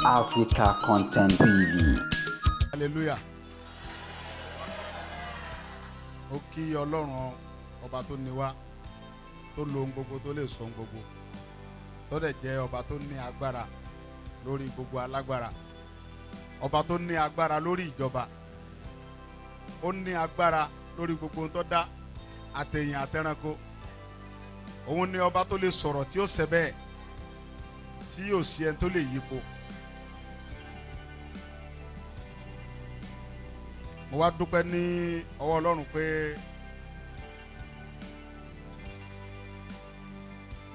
Africa Content TV. Hallelujah. Ó kí Ọlọ́run ọba tó ní wá, tó lo ohun gbogbo, tó lè sọ ohun gbogbo, tó dẹ̀ jẹ́ ọba tó ní agbára lórí gbogbo alágbára, ọba tó ní agbára lórí ìjọba, ó ní agbára lórí gbogbo ohun tó dá, àtẹ̀yìn àtẹranko. Òun ni ọba tó lè sọ̀rọ̀ tí ó ṣẹ bẹ́ẹ̀, tí yóò sí ẹni tó lè yípo. Mo wá dúpẹ́ ní ọwọ́ Ọlọ́run pé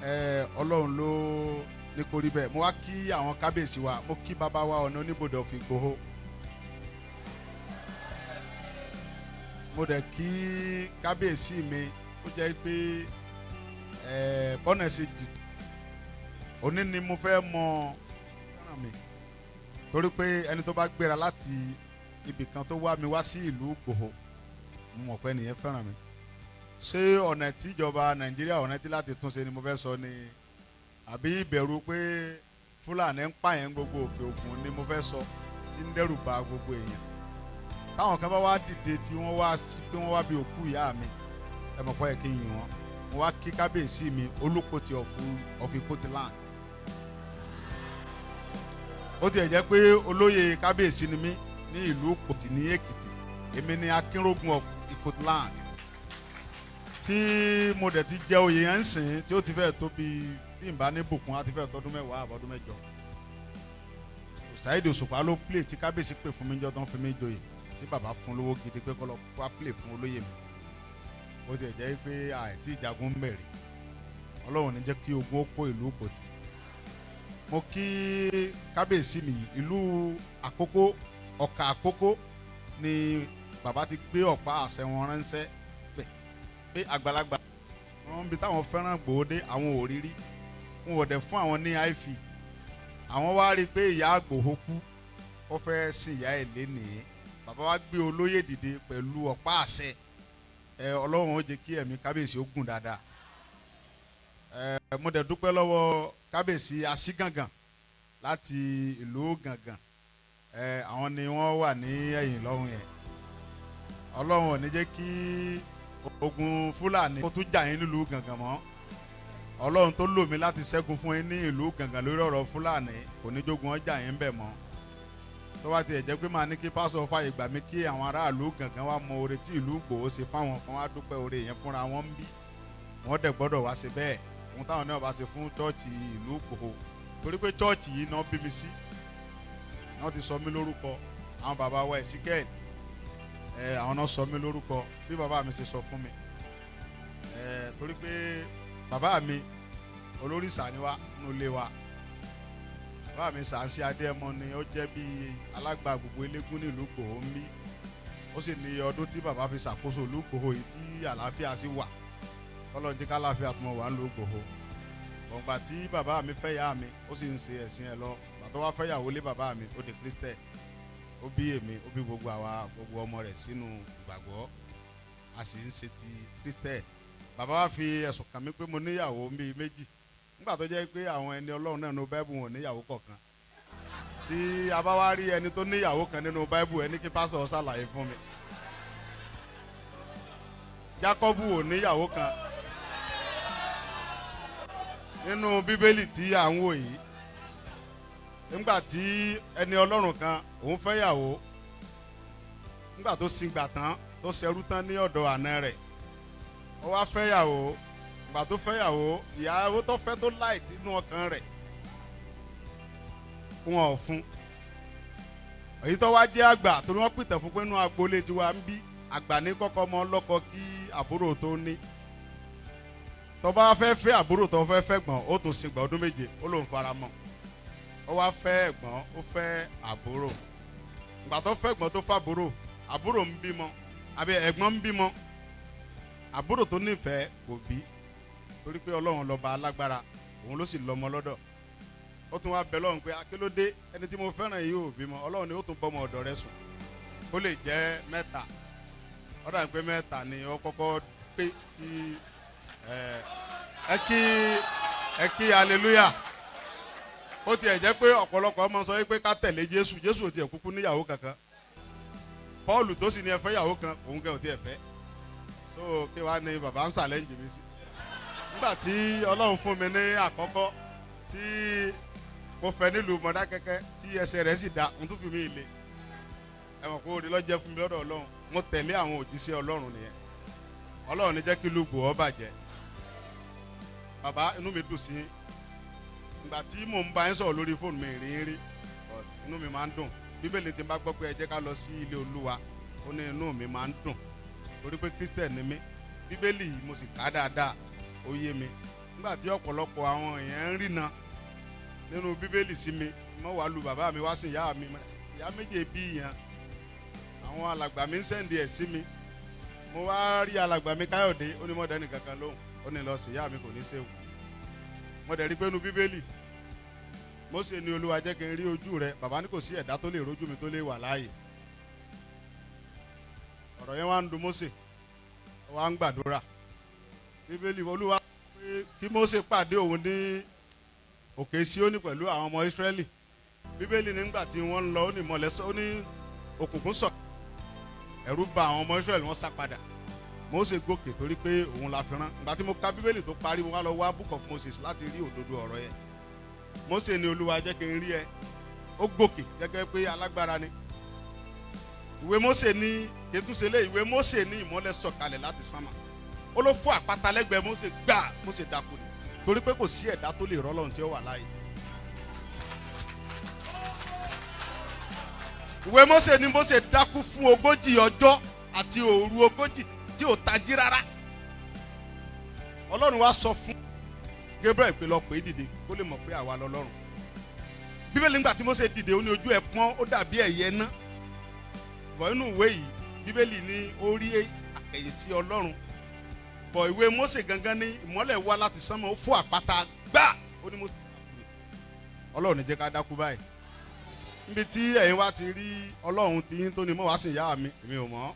ẹ Ọlọ́run ló ní kó rí bẹ́ẹ̀. Mo wá kí àwọn kábíyèsí wa, mo kí bàbá wa ọ̀nà oníbodè of Ìgbòho, mo dẹ̀ kí kábíyèsí mi ó jẹ́ pé ẹ bọ́nà ṣe jì. Òní ni mo fẹ́ mọ fẹ́ràn mi, torí pé ẹni tó bá gbéra láti ibì kan tó wá mi wá sí ìlú Ìgbòho, mo mọ̀ pé nìyẹn fẹ́ràn mi. Ṣé ọ̀nà tíjọba Nàìjíríà ọ̀nà tí láti túnṣe ni mo fẹ́ sọ ni, àbí ìbẹ̀rù pé Fúlàní ń pààyàn gbogbo òkè òkun ni mo fẹ́ sọ, tí ń dẹ́rù ba gbogbo èèyàn? Táwọn kan bá wá dìde tí wọ́n wá sí pé wọ́n wá bí òkú ìyá mi, ẹ mọ̀ pé ẹ kí n yìn wọ́n. Mo wá kí kábíyèsí mi Olúkòtì of Ìkòtì land. Ó tiẹ̀ jẹ́ pé olóyè kábíyèsí ni mí ní ìlú Ìkòtì ní Èkìtì. Èmi ni Akínrógun of Ìkòtì land, tí mo dẹ̀ ti jẹ oyè yẹn ń sìn, tí ó ti fẹ́ tó bí n bá ní bùkún á ti fẹ́ tọdún 10 àbọ̀dún 8. Saheed Òṣùpá ló play tí kábíyèsí pè fún mi jọ tó ń fi mí joyè, tí bàbá fún lówó gidi pé kó lọ wá play fún olóyè mi. Ó tiẹ̀ jẹ́ pé àìtí ìjagun mẹ̀rẹ̀, Ọlọ́run ní jẹ́ kí ogun ó kó ìlú Ìkòtì. Mo kí kábíyèsí mi ìlú Àkókó, Ọ̀kà Àkókó ni bàbá ti gbé ọ̀pá àṣẹ wọn ránṣẹ́ pé àgbàlagbà wọn bí táwọn fẹ́ràn gbòódé, àwọn ò rírí wọn ò dẹ̀ fún àwọn ní àìfì. Àwọn wá rí i pé ìyá Ìgbòho kú, ó fẹ́ sin ìyá ẹ̀ lénìí. Bàbá wa gbé olóyè dìde pẹ̀lú ọ̀pá àṣẹ. Ẹ Ọlọ́run ó jẹ́ kí ẹ̀mí kábíyèsí ó gùn dáadáa. Ẹ mo dẹ̀ dúpẹ́ lọ́wọ́ kábíyèsí Aṣígàngàn láti ìlú Gàngàn. Ẹ àwọn ni wọ́n wà ní ẹ̀yìn lọ́hùn yẹn. Ọlọ́run ò ní jẹ́ kí ogun Fúlàní kó tún jà yín nílùú Gàngàn mọ́. Ọlọ́run tó lò mí láti ṣẹ́gun fún yín ní ìlú Gàngàn lórí ọ̀rọ̀ Fúlàní kò ní jogun ọjà yín bẹ̀ mọ́. Tó bá tiẹ̀ jẹ́ pé màá ní kí pásọ̀ fàyè gbà mí kí àwọn aráàlú Gàngàn wá mọ oore tí ìlú Ìgbòho ṣe fáwọn kan, wá dúpẹ́ oore yẹn fúnra wọn ń bí. Wọ́n dẹ̀ gbọ́dọ̀ wá ṣe bẹ́ẹ̀, ohun táwọn náà bá ṣe fún chọ́ọ̀chì ìlú Ìgbòho, torí pé chọ́ọ̀chì yìí náà bí mi sí, wọ́n ti sọ mí lórúkọ. Àwọn bàbá wa Ẹ̀sìkẹ́ẹ̀lì, ẹ àwọn náà sọ mí lórúkọ bí bàbá mi ṣe sọ fún mi. Ẹ torí pé bàbá mi olórìṣà ni wá nínú ilé wa. Bàbá mi Sàǹsì Adéẹmọ ni ó jẹ́ bí alágbà gbogbo eléégún ní ìlú Ìgbòho ń bí. Ó sì ní ọdún tí bàbá fi ṣàkóso ìlú Ìgbòho yìí tí àlàáfíà sì wà. Kọ́lọ́n jí kálàáfíà tó mọ̀ wá ń lu Ìgbòho. Ọ̀gbà tí bàbá mi fẹ́ yá mi, ó sì ń ṣe ẹ̀sìn ẹ̀ lọ. Bàtọ́ wá fẹ́ yàwó lé bàbá mi, ó di Kírísítẹ̀, ó bí èmi, ó bí gbogbo àwa gbogbo ọmọ rẹ̀ sínú ìgbàgbọ́, a sì ń ṣe ti Kírísítẹ̀. Bàbá wa fi ẹ̀sùn kàn mí pé mo níyàwó bíi méjì, nígbà tó jẹ́ pé àwọn ẹni Ọlọ́run náà nínú Báíbù wọn níyàwó kọ̀ọ̀kan. Tí a bá wá rí ẹni tó níyàwó kan nínú Báíbù, ẹni kí pásọ̀ ṣàlàyé fún mi. Jákọ́bù ò níyàwó kan nínú Bíbélì tí à ń wò yìí. Nígbà tí ẹni Ọlọ́run kan òun fẹ́yàwó, nígbà tó sin gbà tán, tó ṣẹrú tán ní ọ̀dọ̀ àna rẹ̀, ó wá fẹ́yàwó. Nígbà tó fẹ́yàwó, ìyàwó tó fẹ́ tó láì nínú ọkàn rẹ̀ wọn ò fún. Èyí tó wá jẹ́ àgbà, torí wọ́n pìtàn fún pé inú agboolé tiwa ń bí àgbà ní kọ́kọ́ mọ́ lọ́kọ kí àbúrò tó ní. Tó bá fẹ́ fẹ́ àbúrò tó fẹ́ fẹ́ gbọ̀n, ó tún sin gbà ọdún 7, ó lòun fara mọ́. Ó wá fẹ́ ẹ̀gbọ́n, ó fẹ́ àbúrò. Ìgbà tó fẹ́ ẹ̀gbọ́n tó fàbúrò, àbúrò ń bímọ àbí ẹ̀gbọ́n ń bímọ, àbúrò tó nífẹ̀ẹ́ kò bí, torí pé Ọlọ́run lọ́ba alágbára, òun ló sì lọ́mọ lọ́dọ̀. Ó tún wá bẹ Ọlọ́run pé akélódé ẹni tí mo fẹ́ràn yìí ò bímọ. Ọlọ́run ni ó tún bọ́mọ ọ̀dọ̀ rẹ̀ sùn kó lè jẹ́ 3. Ó dà pé 3 ni ó kọ́kọ́ pé kí ẹ kí ẹ kí hallelujah. Ó tiẹ̀ jẹ́ pé ọ̀pọ̀lọpọ̀ ọmọ sọ pé ká tẹ̀lé Jésù. Jésù ò tiẹ̀ kúkú níyàwó kankan. Pọ́ọ̀lù tó sì ní ẹ fẹ́ yàwó kan, òun kẹ́ ò tiẹ̀ fẹ́. So kí wàá ní bàbá ń challenge mi sí? Nígbà tí Ọlọ́run fún mi ní àkọ́kọ́ tí mo fẹ́ nílùú Mọ̀dákẹ́kẹ́, tí ẹsẹ̀ rẹ̀ sì da, n tún fi mí le ẹ̀wọ̀n kó rí lọ́jẹ́ fún mi lọ́dọ̀ Ọlọ́run. Mo tẹ̀lé àwọn òjíṣẹ́ Ọlọ́run nìyẹn. Ọlọ́run ní jẹ́ kí ìlú Ìgbòho bàjẹ́. Bàbá, inú mi dùn sí yín. Ìgbà tí mò ń bá yín sọ̀rọ̀ lórí fóònù mi rí rí, but inú mi máa ń dùn. Bíbélì tí n bá gbọ́ pé ẹ jẹ́ ká lọ sí ilé Olúwa, ó ní inú mi máa ń dùn torí pé Christian ni mí. Bíbélì yìí mo sì kà á dáadáa, ó yé mi. Nígbà tí ọ̀pọ̀lọpọ̀ àwọn èèyàn ń rìnà nínú Bíbélì sí mi, mo wàá lu bàbá mi wá sí ìyá mi, ìyá méje bí yẹn. Àwọn alàgbà mi ń send ẹ̀ sí mi. Mo wá rí alàgbà mi Káyọ̀dé, ó ní mọ̀dẹ́ nìkankan lóhùn, ó ní lọ sí ìyá mi kò ní séwu. Mo dẹ̀ rí pé nínú Bíbélì, Mósè ní, "Olúwa, jẹ́ kí n rí ojú rẹ." Bàbá ní kò sí ẹ̀dá tó lè rójú mi tó lè wà láàyè. Ọ̀rọ̀ yẹn wá ń dùn Mósè, ó wá ń gbàdúrà. Bíbélì, Olúwa pé kí Mósè pàdé òun ní òkè Síónì pẹ̀lú àwọn ọmọ Ísírẹ́lì. Bíbélì nígbà tí wọ́n ń lọ, ó ní ìmọ̀lẹ̀ sọ, ó ní òkùnkùn sọ, ẹ̀rù bà àwọn ọmọ Ísírẹ́lì, wọ́n sá padà. Mósè gòkè torí pé òun la fi rán. Ìgbà tí mo ka Bíbélì tó parí, mo wá lọ wá Book of Moses láti rí òdodo ọ̀rọ̀ yẹn. Mósè ní, "Olúwa, jẹ́ kí n rí ẹ." Ó gòkè gẹ́gẹ́ pé alágbára ni. Ìwé Mósè ní kẹtùsẹlẹ. Ìwé Mósè ní ìmọ́lẹ̀ sọ̀kalẹ̀ láti sánmà, ó ló fọ́ àpáta lẹ́gbẹ̀ẹ́ Mósè gbà. Mósè dákú ni torí pé kò sí ẹ̀dá tó lè rọ́lọ́run tí ó wà láàyè. Ìwé Mósè ní Mósè dákú fún 40 ọjọ́ àti òru 40 tí ò tají rárá. Ọlọ́run wá sọ fún Gabriel pé lọ pè é dìde kó lè mọ̀ pé àwa lọ́lọ́run. Bíbélì nígbà tí Mósè dìde, ó ní ojú ẹ̀ pọ́n, ó dàbí ẹ̀yẹ ná bọ̀. Inú ìwé yìí, Bíbélì ní ó rí àkẹyìn sí Ọlọ́run bọ̀. Ìwé Mósè gangan ní ìmọ́lẹ̀ wá láti sánmọ̀, ó fọ́ àpáta gbá, ó ní Mósè dákú ni. Ọlọ́run ní jẹ́ ká dákú báyìí. Níbi tí ẹ̀yin wá ti rí Ọlọ́run tí yín tó ní mọ́ wá sí ìyá mi, èmi ò mọ̀.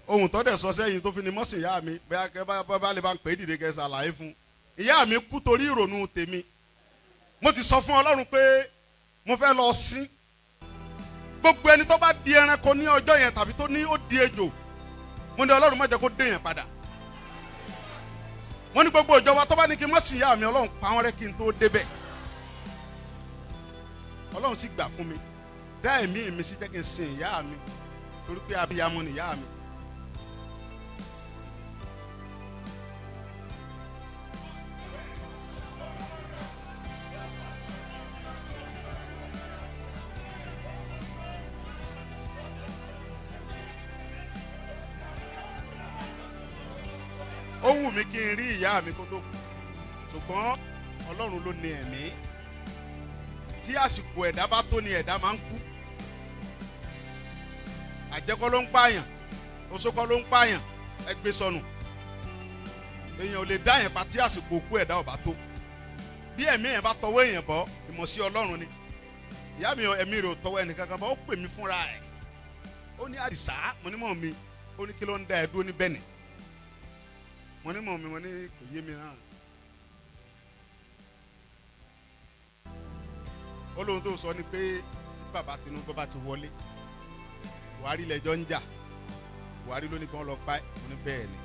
Ohun tó dẹ̀ sọ sẹ́yìn tó fi ní mọ́ sí ìyá mi, bẹ́ẹ̀ kẹ́ bá lè bá ń pè é dìde kẹ́ ṣàlàyé fún ìyá mi. Kú torí ìrònú tèmi. Mo ti sọ fún Ọlọ́run pé mo fẹ́ lọ sí gbogbo ẹni tó bá di ẹranko ní ọjọ́ yẹn tàbí tó ní ó di ejò. Mo ní Ọlọ́run má jẹ́ kó dé yẹn padà. Wọ́n ní gbogbo ìjọba tó bá ní kí n má sí ìyá mi, Ọlọ́run pa wọ́n rẹ́ kí n tó débẹ̀. Ọlọ́run sì gbà fún mi, dá ẹ̀mí mi sí, jẹ́ kí n sin ìyá mi torí pé abiyamọ ni ìyá mi. Ó wù mí kí n rí ìyá mi kó tó kú, ṣùgbọ́n Ọlọ́run ló ní ẹ̀mí. Tí àsìkò ẹ̀dá bá tó ni ẹ̀dá máa ń kú. Àjẹkọ́ ló ń pààyàn, oṣokọ́ ló ń pààyàn, ẹgbẹ́ sọnù. Èèyàn ò lè dá yẹn pa tí àsìkò òkú ẹ̀dá ò bá tó. Bí ẹ̀mí yẹn bá tọwọ́ èèyàn bọ́, ìmọ̀ sí Ọlọ́run ni. Ìyá mi, ẹ̀mí rẹ̀ ò tọwọ́ ẹnìkankan bọ́. Ó pè mí fúnra ẹ̀, ó ní, "Àdìsá." Mo ní, "Mọ̀ mi." Ó ní, "Kí ló ń dá ẹ dúró ní Bẹ́ẹ̀nì?" Mo ní, "Mọ̀ mi." Mo ní, "Kò yé mi náà." Ó lóhun tó sọ ni pé tí bàbá Tinubu bá ti wọlé, Buhari lẹ́jọ́ ń jà, Buhari ló ní kí wọ́n lọ pa ẹ́. Mo ní, "Bẹ́ẹ̀ ni."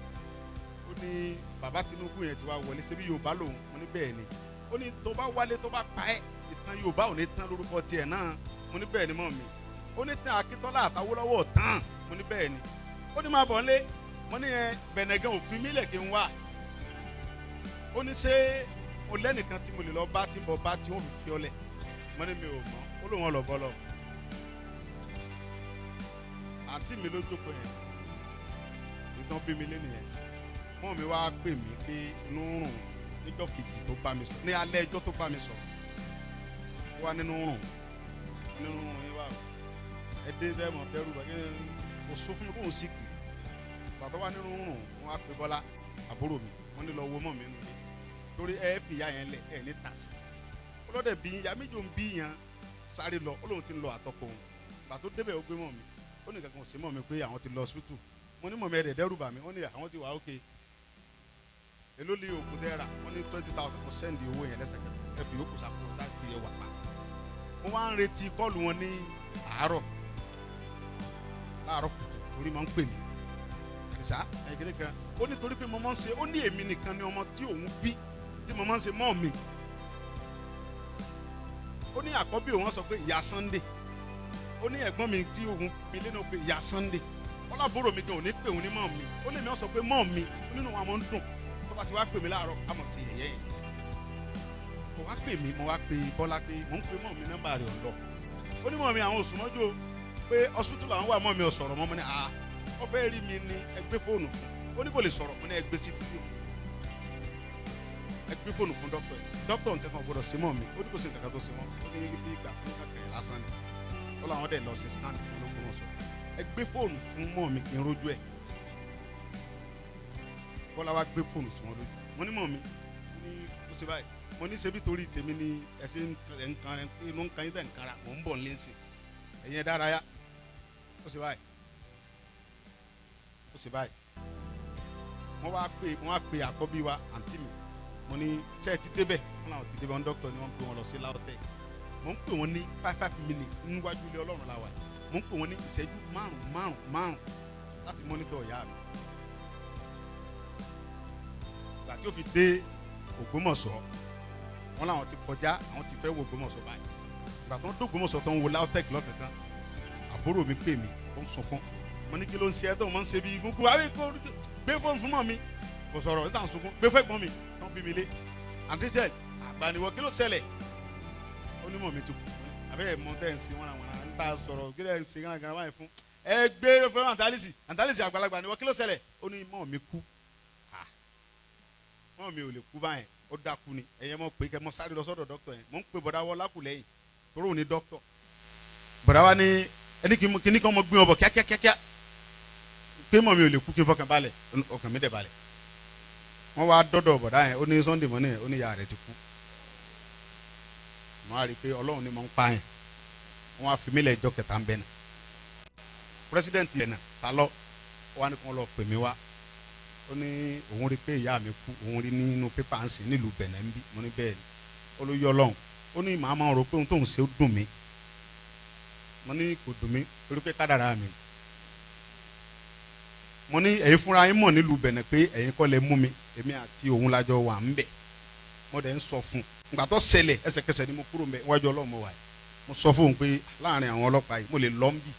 Ó ní bàbá Tinubu yẹn ti wá wọlé, ṣebí Yorùbá lòun? Mo ní, "Bẹ́ẹ̀ ni." Ó ní tó bá wálé, tó bá pa ẹ́, ìtàn Yorùbá ò ní tán lórúkọ tiẹ̀ náà. Mo ní, "Bẹ́ẹ̀ ni, mọ̀ mi." Ó ní tán Akíntọ́lá àtàwọ́lọ́wọ́ tán. Mo ní, "Bẹ́ẹ̀ ni." Ó ní máa bọ̀ nílé. Mo ní yẹn bẹ̀nẹ̀gàn òfin mílẹ̀ kí n wá. Ó ní ṣé o lẹ́nìkan tí mo lè lọ bá, tí ń bọ̀ bá, tí wọ́n fi fi ọ́ lẹ̀? Mo ní mi ò mọ̀. Ó lóun ọ̀lọ́ bọ́ lọ. Àǹtí mi ló jókòó yẹn, ìtàn bí mi lé nìyẹn. Mọ́ mi wá pè mí pé inú rùn níjọ́ kejì tó bá mi sọ, ní alẹ́ ẹjọ́ tó bá mi sọ, ó wá nínú rùn, nínú rùn yín wá ẹ dé bẹ́ẹ̀ mọ̀ dẹ́rù bá kò sọ fún mi kóun sì kiri. Bàtọ́ wá nínú rùn, wọn á pè Bọ́lá àbúrò mi, wọ́n ní lọ wo mọ́ mi nulẹ̀ torí ẹ fìyà yẹn lẹ̀ ẹ ní tàsí ọlọ́dẹ bí ya méjì ń bí yẹn sáré lọ. Ó lóun ti ń lọ àtọkọ òun. Gbà tó débẹ̀, ó gbé mọ́ mi, ó ní kankan ò sí mọ́ mi pé àwọn ti lọ hospital. Mo ní, "Mọ̀ mi, ẹ̀dẹ̀ dẹ́rù bà mí." Wọ́n ní àwọn ti wà ókè. Èló lè oògùn tẹ́ rà? Wọ́n ní 20,000. Mo send owó yẹn lẹ́sẹ̀kẹsẹ̀. Ẹ fi yòókù sápò láti ẹ wà pa. Mo wá ń retí call wọn ní àárọ̀ láàárọ̀ kùtù, orí máa ń pè mí, àdìsá ẹ̀gẹ́dẹ́ kan. Ó ní torí pé mo máa ń ṣe, ó ní èmi nìkan ni ọmọ tí òun bí tí mo máa ń ṣe mọ́ mi. Ó ní àkọ́bí òun sọ pé ìyá Sunday. Ó ní ẹ̀gbọ́n mi tí òun mi lé náà pé ìyá Sunday. Ọlábòrò mi gan ò ní pè òun ní mọ́ mi. Ó lè mi sọ pé mọ́ mi. Ó nínú àwọn ń dùn tó bá ti wá pè mí láàárọ̀, á mọ̀ sí yẹ̀yẹ́ yẹn. Mo wá pè mí, mo wá pè Bọ́lá pé mò ń pè mọ́ mi, nọ́mbà rẹ̀ ò lọ. Ó ní mọ́ mi àwọn oṣù mọ́jú pé hospital àwọn wà, mọ́ mi ò sọ̀rọ̀ mọ́. Mo ní àá, ó fẹ́ rí mi ní, ẹ gbé fóònù fún. Ó ní kò lè sọ̀rọ̀. Mo ní ẹ gbé sí fídíò, ẹ gbé fóònù fún dókítà yìí. Dókítà, nǹkan kan gbọdọ̀ sí mọ́ mi. Ó ní kò sí nǹkan kan tó sí mọ́. Ó ní bí ìgbà tó ń kàkẹ́ lásán ni. Ó làwọn dẹ̀ lọ sí scan fún ológun wọn sọ. Ẹ gbé fóònù fún mọ́ mi kí n rójú ẹ̀. Bọ́lá wa gbé fóònù sí wọn lójú. Mo ní mọ́ mi ní ó ṣe báyìí. Mo ní ṣebí torí tèmi ni ẹ ṣe ń kan inú ń kan yín tẹ̀ ń kara. Mò ń bọ̀ nílé ńsìn, ẹ̀yin ẹ̀ dárayá. Ó ṣe báyìí, ó ṣe báyìí. Wọ́n wá pè àkọ́bí wa, àǹtí mi. Mo ní ṣé ẹ ti débẹ̀? Wọ́n làwọn ti débẹ̀. Wọ́n dókítà ni wọ́n gbé wọn lọ sí LAUTECH. Mo ń pè wọ́n ní 5 5 minutes níwájú ilé Ọlọ́run la wà. Mo ń pè wọ́n ní ìṣẹ́jú márùn márùn márùn láti monitor ìyá mi. Ìgbà tí ó fi dé Ògbómọ̀ṣọ́, wọ́n làwọn ti kọjá, àwọn ti fẹ́ wo Ògbómọ̀ṣọ́ báyìí. Ìgbà tó ń dé Ògbómọ̀ṣọ́, tó ń wo LAUTECH lọ́kànkan, àbúrò mi pè mí, ó ń sunkún. Mo ní kí ló ń ṣe ẹ́ tó ń ṣe bí gbogbo àwọn èkó? Gbé fóònù fún mọ́ mi, kò sọ̀rọ̀, ẹ̀ sàn sunkún. Gbé fún ẹ̀gbọ́n mi tó ń bí mi lé, àdéjẹ́ àgbàniwọ̀, kí ló ṣẹlẹ̀? Ó ní mọ̀ mi ti kú. Àbẹ́ ẹ̀ mọ tẹ́ ẹ̀ ń ṣe wọn àwọn àwọn ń ta sọ̀rọ̀, kí lẹ́ ń ṣe gángan báyìí fún? Ẹ gbé fún àǹtálísì, àǹtálísì àgbàlagbà niwọ̀, kí ló ṣẹlẹ̀? Ó ní mọ̀ mi kú. Mọ̀ mi ò lè kú báyẹn, ó dákú ni. Ẹ̀yẹ mọ̀ pé kẹ́ mọ̀ sáré lọ sọ́dọ̀ dókítà yẹn. Mọ̀ ń pè bọ̀dá wọ lákùlẹ́yìn torí òun ni dókítà. Bọ̀dá wa ní ẹni kíní kan mọ̀ gbé wọn bọ̀ kíákíákíá pé mọ̀ mi ò lè kú, kí n fọkàn balẹ̀. Ọkàn mi dẹ̀ balẹ̀. Wọ́n wá dọ́dọ̀ bọ̀dá yẹn. Ó ní Sunday mọ́ni, ó ní ìyá rẹ̀ ti kú. Mo á rí i pé Ọlọ́run ni mo ń pa yẹn. Wọ́n wá fi mí lẹ̀. Ìjọ kẹta ń bẹ̀ náà, president yẹn náà ta lọ wọ́n á ní kí wọ́n lọ pè mí wá. Ó ní òun rí i pé ìyá mi kú, òun rí nínú pépà ń sìn nílùú Bẹ̀nẹ̀ ń bí. Mo ní bẹ́ẹ̀ ni. Ó ló yọ Ọlọ́run. Ó ní màá máa rò pé ohun tóun ṣe ó dùn mí. Mo ní kò dùn mí, torí pé kádàrá mi. Mo ní ẹ̀yin fúnra yín mọ̀ nílùú Bẹ̀nẹ̀ pé ẹ̀yin kọ́ lẹ mú mi, èmi àti òun lájọ wà ń bẹ̀. Mo dẹ̀ ń sọ fún un ìgbà tó ṣẹlẹ̀, ẹsẹ̀kẹsẹ̀ ni mo kúrò ń bẹ̀. Wájú Ọlọ́run mo wà yìí. Mo sọ fún òun pé láàrin àwọn ọlọ́pàá yìí, mo lè lọ ń bì.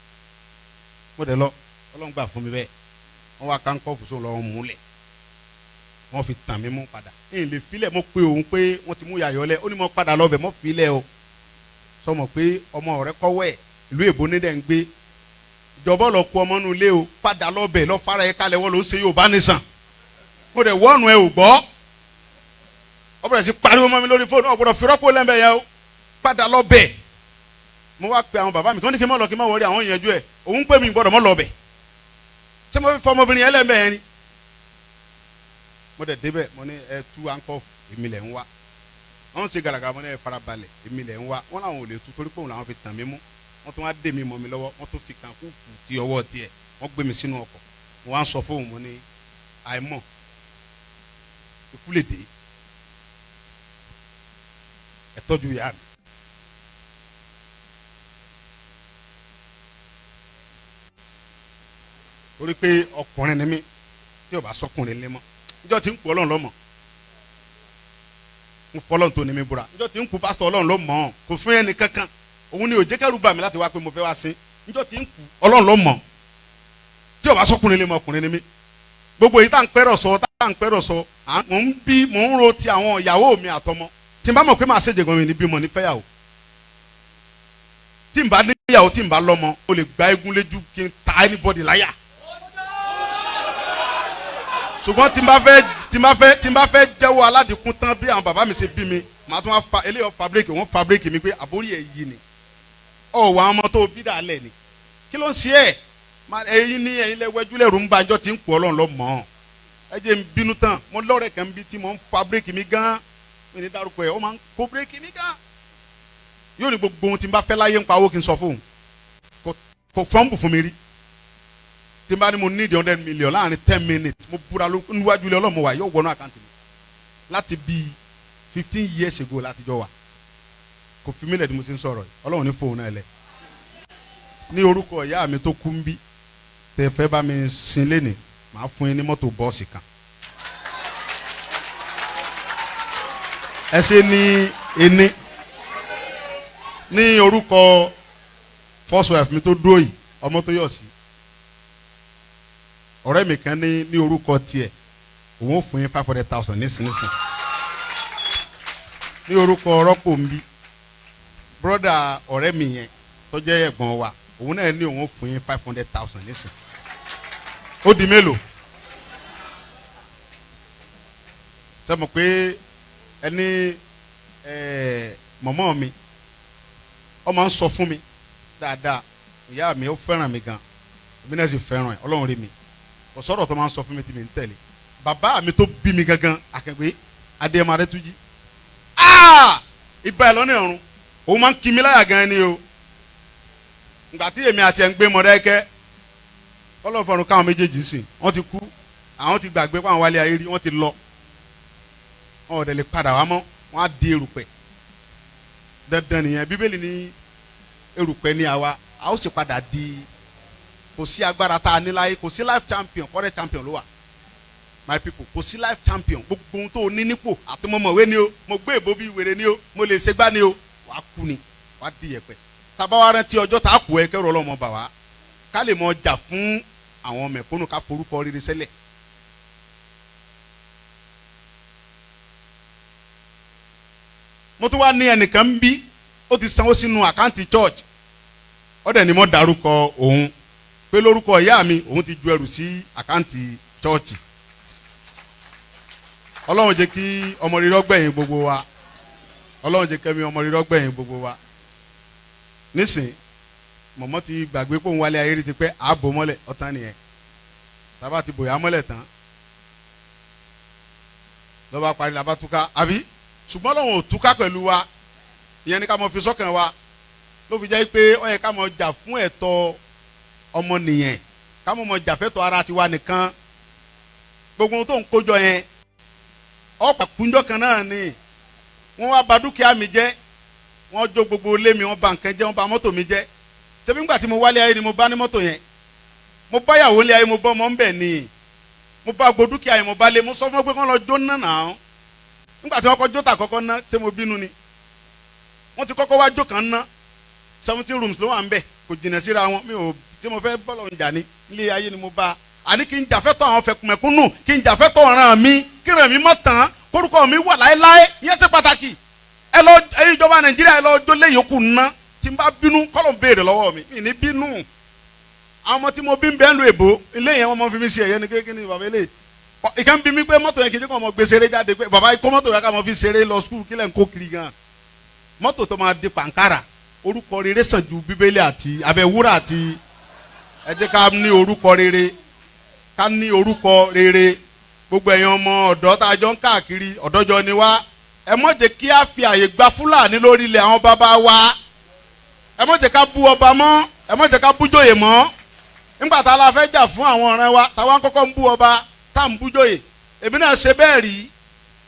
Mo dẹ̀ lọ, Ọlọ́run gbà fún mi bẹ́ẹ̀. Wọ́n wá kánkọ́ọ̀fù sóun lọ́wọ́ múlẹ̀, wọ́n fi tàn mí mú padà. Ẹ̀yìn lè filẹ̀. Mo pe òun pé wọ́n ti mú yàyọ́ lẹ̀. Ó ní mo padà lọ bẹ̀, mo filẹ̀ o. Sọmọ pé ọmọ rẹ kọ́wọ́ ẹ̀ ìlú èbó ní dẹ̀ ń gbé ìjọba lọ kú ọmọ nù lé o. Padà lọ bẹ̀, lọ fara ẹ̀ kalẹ̀. Wọ́n ló ń ṣe Yorùbá nìsàn. Mo dẹ̀ wọ́ọ̀nù ẹ ò gbọ́. Ọ bẹ̀rẹ̀ sí pariwo mọ́ mi lórí fóònù. Ọ gbọ́dọ̀ fi rọ́pò lẹ́nbẹ̀ yẹn o, padà lọ bẹ̀. Mo wá pe àwọn bàbá mi kí wọ́n ní kí n má lọ, kí n má wọlé, àwọn ìyẹn ju ẹ̀. Òun pè mí, gbọ́dọ̀ mọ́ lọ bẹ̀. Ṣé mo fi fọ ọmọbìnrin yẹn lẹ́nbẹ̀ yẹn ni? Mo dẹ̀ débẹ̀. Mo ní ẹ tú ankọ́, èmi lẹ̀ ń wá. Wọ́n ń ṣe gàràgàrà. Mo ní ẹ farabalẹ̀, èmi lẹ̀ ń wá. Wọ́n làwọn ò lè tú torí pé òun làwọn fi tàn mí mú. Wọ́n tún wá dé mi mọ́ mi lọ́wọ́, wọ́n tún fi kàn kú kù ti ọwọ́ tiẹ̀, wọ́n gbé mi sínú ọkọ̀. Mo wá ń sọ fóun, mo ní àìmọ̀ ikú lè dé, ẹ tọ́jú ìyá mi. Torí pé ọkùnrin ni mí, tí ò bá sọkùnrin lé mọ́, níjọ́ tí ń kú, Ọlọ́run ló mọ̀. Ń fọlọ́run tó ní mi búra, níjọ́ tí ń kú, pásítọ̀, Ọlọ́run ló mọ̀ ọ́n, kò fún ẹnì kankan. Òun ni ò jẹ́ kẹ́rù bà mí láti wá pé mo fẹ́ wá sí. Níjọ́ tí ń kú, Ọlọ́run ló mọ̀. Tí ò bá sọkùnrin lé mọ́, ọkùnrin ni mí. Gbogbo èyí tá à ń pẹ́rọ̀ sọ, tá à ń pẹ́rọ̀ sọ, mò ń bí, mò ń ro ti àwọn ìyàwó mi àtọmọ. Tí n bá mọ̀ pé màá ṣèjẹ̀gbọ́n mi ní bímọ ní fẹ́yàwó, tí n bá níyàwó, tí n bá lọ́mọ, o lè gba eégún léjú kí n ta anybody láyà. Ṣùgbọ́n tí n bá fẹ́ jẹ́wọ́ aládìkún tán bí àwọn bàbá mi ṣe bí mi, màá tún wá fa eléyọ̀ fabric. Wọ́n fabric mi pé àbórí ẹ̀ yìí ni ọ̀ wà, ọmọ tó bí dàlẹ̀ ni, kí ló ń ṣe ẹ̀? Ẹ̀yin ní ẹ̀yin lẹ́wẹ́jú lẹ́rù ń bá ẹjọ́ tí ń kú. Ọlọ́run lọ mọ̀ ọ́n. Ẹ jẹ́ n bínú tán. Mo lọ́rẹ̀ kan bí tí mo ń fa bírèkì mi gan. Mi ní dárúkọ ẹ̀. Ó máa ń kó bírèkì mi gan. Yóò ní gbogbo ohun tí n bá fẹ́ láyé ń pa owó kí n sọ fóun, kò fọ́nbù fún mi rí. Tí n bá ní mo ní 100 million, láàrin 10 minutes, mo búra níwájú ilé ọlọ́mọ wa, yóò wọnú àkáǹtì mi. Láti bíi 15 years ago láti jọ wà, kò fi mílẹ̀ tí mo ti ń sọ̀rọ̀ yìí. Ọlọ́run ní fóun náà lẹ̀. Ní orúkọ ìyá mi tó kú ń bí tẹ fẹ́ bá mi sin lénìí, màá fún yín ní mọ́tò bọ́ọ̀sì kan. Ẹ ṣe ní ení. Ní orúkọ first wife mi tó dúró yìí, ọmọ tó yọ̀ sí ọ̀rẹ́ mi kan, ní orúkọ tiẹ̀, òun ó fún yín 500,000 nísinsìnyí. Ní orúkọ rọ́pò ń bí brother ọ̀rẹ́ mi yẹn tó jẹ́ ẹ̀gbọ́n wa, òun náà ní òun ó fún yín 500,000 nísìn. Ó di mélòó? Sọ pé ẹni mọ̀mọ́ mi, ọ máa ń sọ fún mi dáadáa. Ìyá mi, ó fẹ́ràn mi gan, èmi náà sì fẹ́ràn ẹ̀. Ọlọ́run rí mi, kò sọ̀rọ̀ tó máa ń sọ fún mi tí mi ń tẹ̀lé. Bàbá mi tó bí mi gangan, Àkàngbé Adéyẹmọ Adétúnjì, ibà ẹ̀ lọ́nà ọ̀run, òun máa ń kí mi láyà gan ni o. Ìgbà tí èmi àti ẹ̀ ń gbé Mọdákẹ́kẹ́, kọ́lọ́ fọ̀run káwọn méjèèjì ń sìn, wọ́n ti kú, àwọn ti gbàgbé pé àwọn wálé ayé rí, wọ́n ti lọ, wọn ò dẹ̀ lè padà wá mọ́, wọ́n á di erùpẹ̀ dandan nìyẹn. Bíbélì ní erùpẹ̀ ní àwa, a ó sì padà di. Kò sí agbára tá a ní láyé, kò sí life champion, current champion ló wà, my people. Kò sí life champion. Gbogbo ohun tó o ní nípò àti mo mọ̀wé ni o, mo gbé èbó bí wèrè ni o, mo lè ṣègbà ni o, wàá kú ni, wàá di yẹ̀pẹ̀. Tàbá wa rántí ọjọ́ tá a kú, ẹ kẹ́rù ọlọ́mọ bà wá, ká lè mọ jà fún àwọn mẹ̀kúnnù, ká forúkọ rere sẹ́lẹ̀. Mo tún wá ní ẹnìkan ń bí, ó ti sanwó sínú àkáǹtì church. Ó dẹ̀ ní mo dárúkọ òun pé lórúkọ ìyá mi, òun ti ju ẹrù sí àkáǹtì church. Ọlọ́run jẹ́ kí ọmọ rere ọgbẹ̀yìn gbogbo wa. Ọlọ́run jẹ́ kẹ́mi ọmọ rere ọgbẹ̀yìn gbogbo wa. Nísìn mọ̀mọ́ ti gbàgbé pé òun wálé ayé rí ti pẹ́, ààbò mọ́lẹ̀ ọ̀tán nìyẹn. Tábà ti bòyá mọ́lẹ̀ tán, lọ́ba parí, làbá túká àbí. Ṣùgbọ́n Ọlọ́run ò túká pẹ̀lú wa. Ìyẹn ni ká mọ fi sọ́kàn wa, ló fi jẹ́ pé ó yẹ ká mọ jà fún ẹ̀tọ́ ọmọnìyàn, ká mọ jà fẹ́tọ̀ ara tiwa nìkan. Gbogbo ohun tó ń kójọ yẹn, ọ̀pá kúnjọ́ kan náà ni. Wọ́n wá bà dúkìá mi jẹ́, wọ́n jó gbogbo ilé mi, wọ́n bà nǹkan jẹ́, wọ́n bà mọ́tò mi jẹ́. Ṣebí ńgbà tí mo wálé ayé ni mo bá ní mọ́tò yẹn? Mo bá yàwó lé ayé, mo bọ́ ọmọ ń bẹ̀ ni, mo bá gbogbo dúkìá yẹn, mo bá lé. Mo sọ fún ọ pé kán lọ jó náà náà. Nígbà tí wọ́n kọ́ jó tà kọ́kọ́ ná, ṣé mo bínú ni? Wọ́n ti kọ́kọ́ wá jó kan ná, 17 rooms ló wà ń bẹ̀, kò jìnnà síra wọn. Mi ò tí mo fẹ́ bọ́lọ̀ ń jà ní ilé ayé ni mo bá àní kí n jàfẹ́tọ̀ àwọn fẹ̀kùnmẹ̀kúnnù, kí n jàfẹ́tọ̀ ọ̀ràn mi, kí ràn mí mọ́ tán, kórúkọ mi wà láéláé. Ìyẹn ṣe pàtàkì. Ẹ lọ, ẹ̀yin ìjọba Nàìjíríà, ẹ lọ jó lé yòókù ná. Tí n bá bínú, kọ́lọ̀ ń béèrè lọ́wọ́ mi, mi ní bínú. Àwọn ọmọ tí mo bí ń bẹ́ẹ̀ lu èbó ilé yẹn, wọ́n mọ fi mi ṣe ẹ̀yẹ ni kékeré ni bàbá ilé ìkà ń bí mi pé mọ́tò yẹn kì í jẹ́ kó ọmọ gbé ṣeré jáde, pé bàbá kó mọ́tò yẹn ká mọ́ fi ṣeré lọ school, kílẹ̀ ń kó kiri gan. Mọ́tò tó máa di pàǹkárà. Orúkọ rere sàn ju Bíbélì àti abẹ wúrà àti. Ẹ jẹ́ ká ní orúkọ rere, ká ní orúkọ rere. Gbogbo ẹ̀yin ọmọ ọ̀dọ́ tá a jọ ń káàkiri, ọ̀dọ́jọ́ ni wá, ẹ má jẹ́ kí a fi àyè gba Fúlàní lórí ilẹ̀ àwọn bàbá wa. Ẹ má jẹ́ ká bú ọba mọ́, ẹ má jẹ́ ká bú jòyè mọ́. Nígbà tá a la fẹ́ jà fún àwọn ọ̀rẹ́ wa, táwa ń kọ́kọ́ ń bú ọba, tá à ń bú jòyè. Èmi náà ṣe bẹ́ẹ̀ rí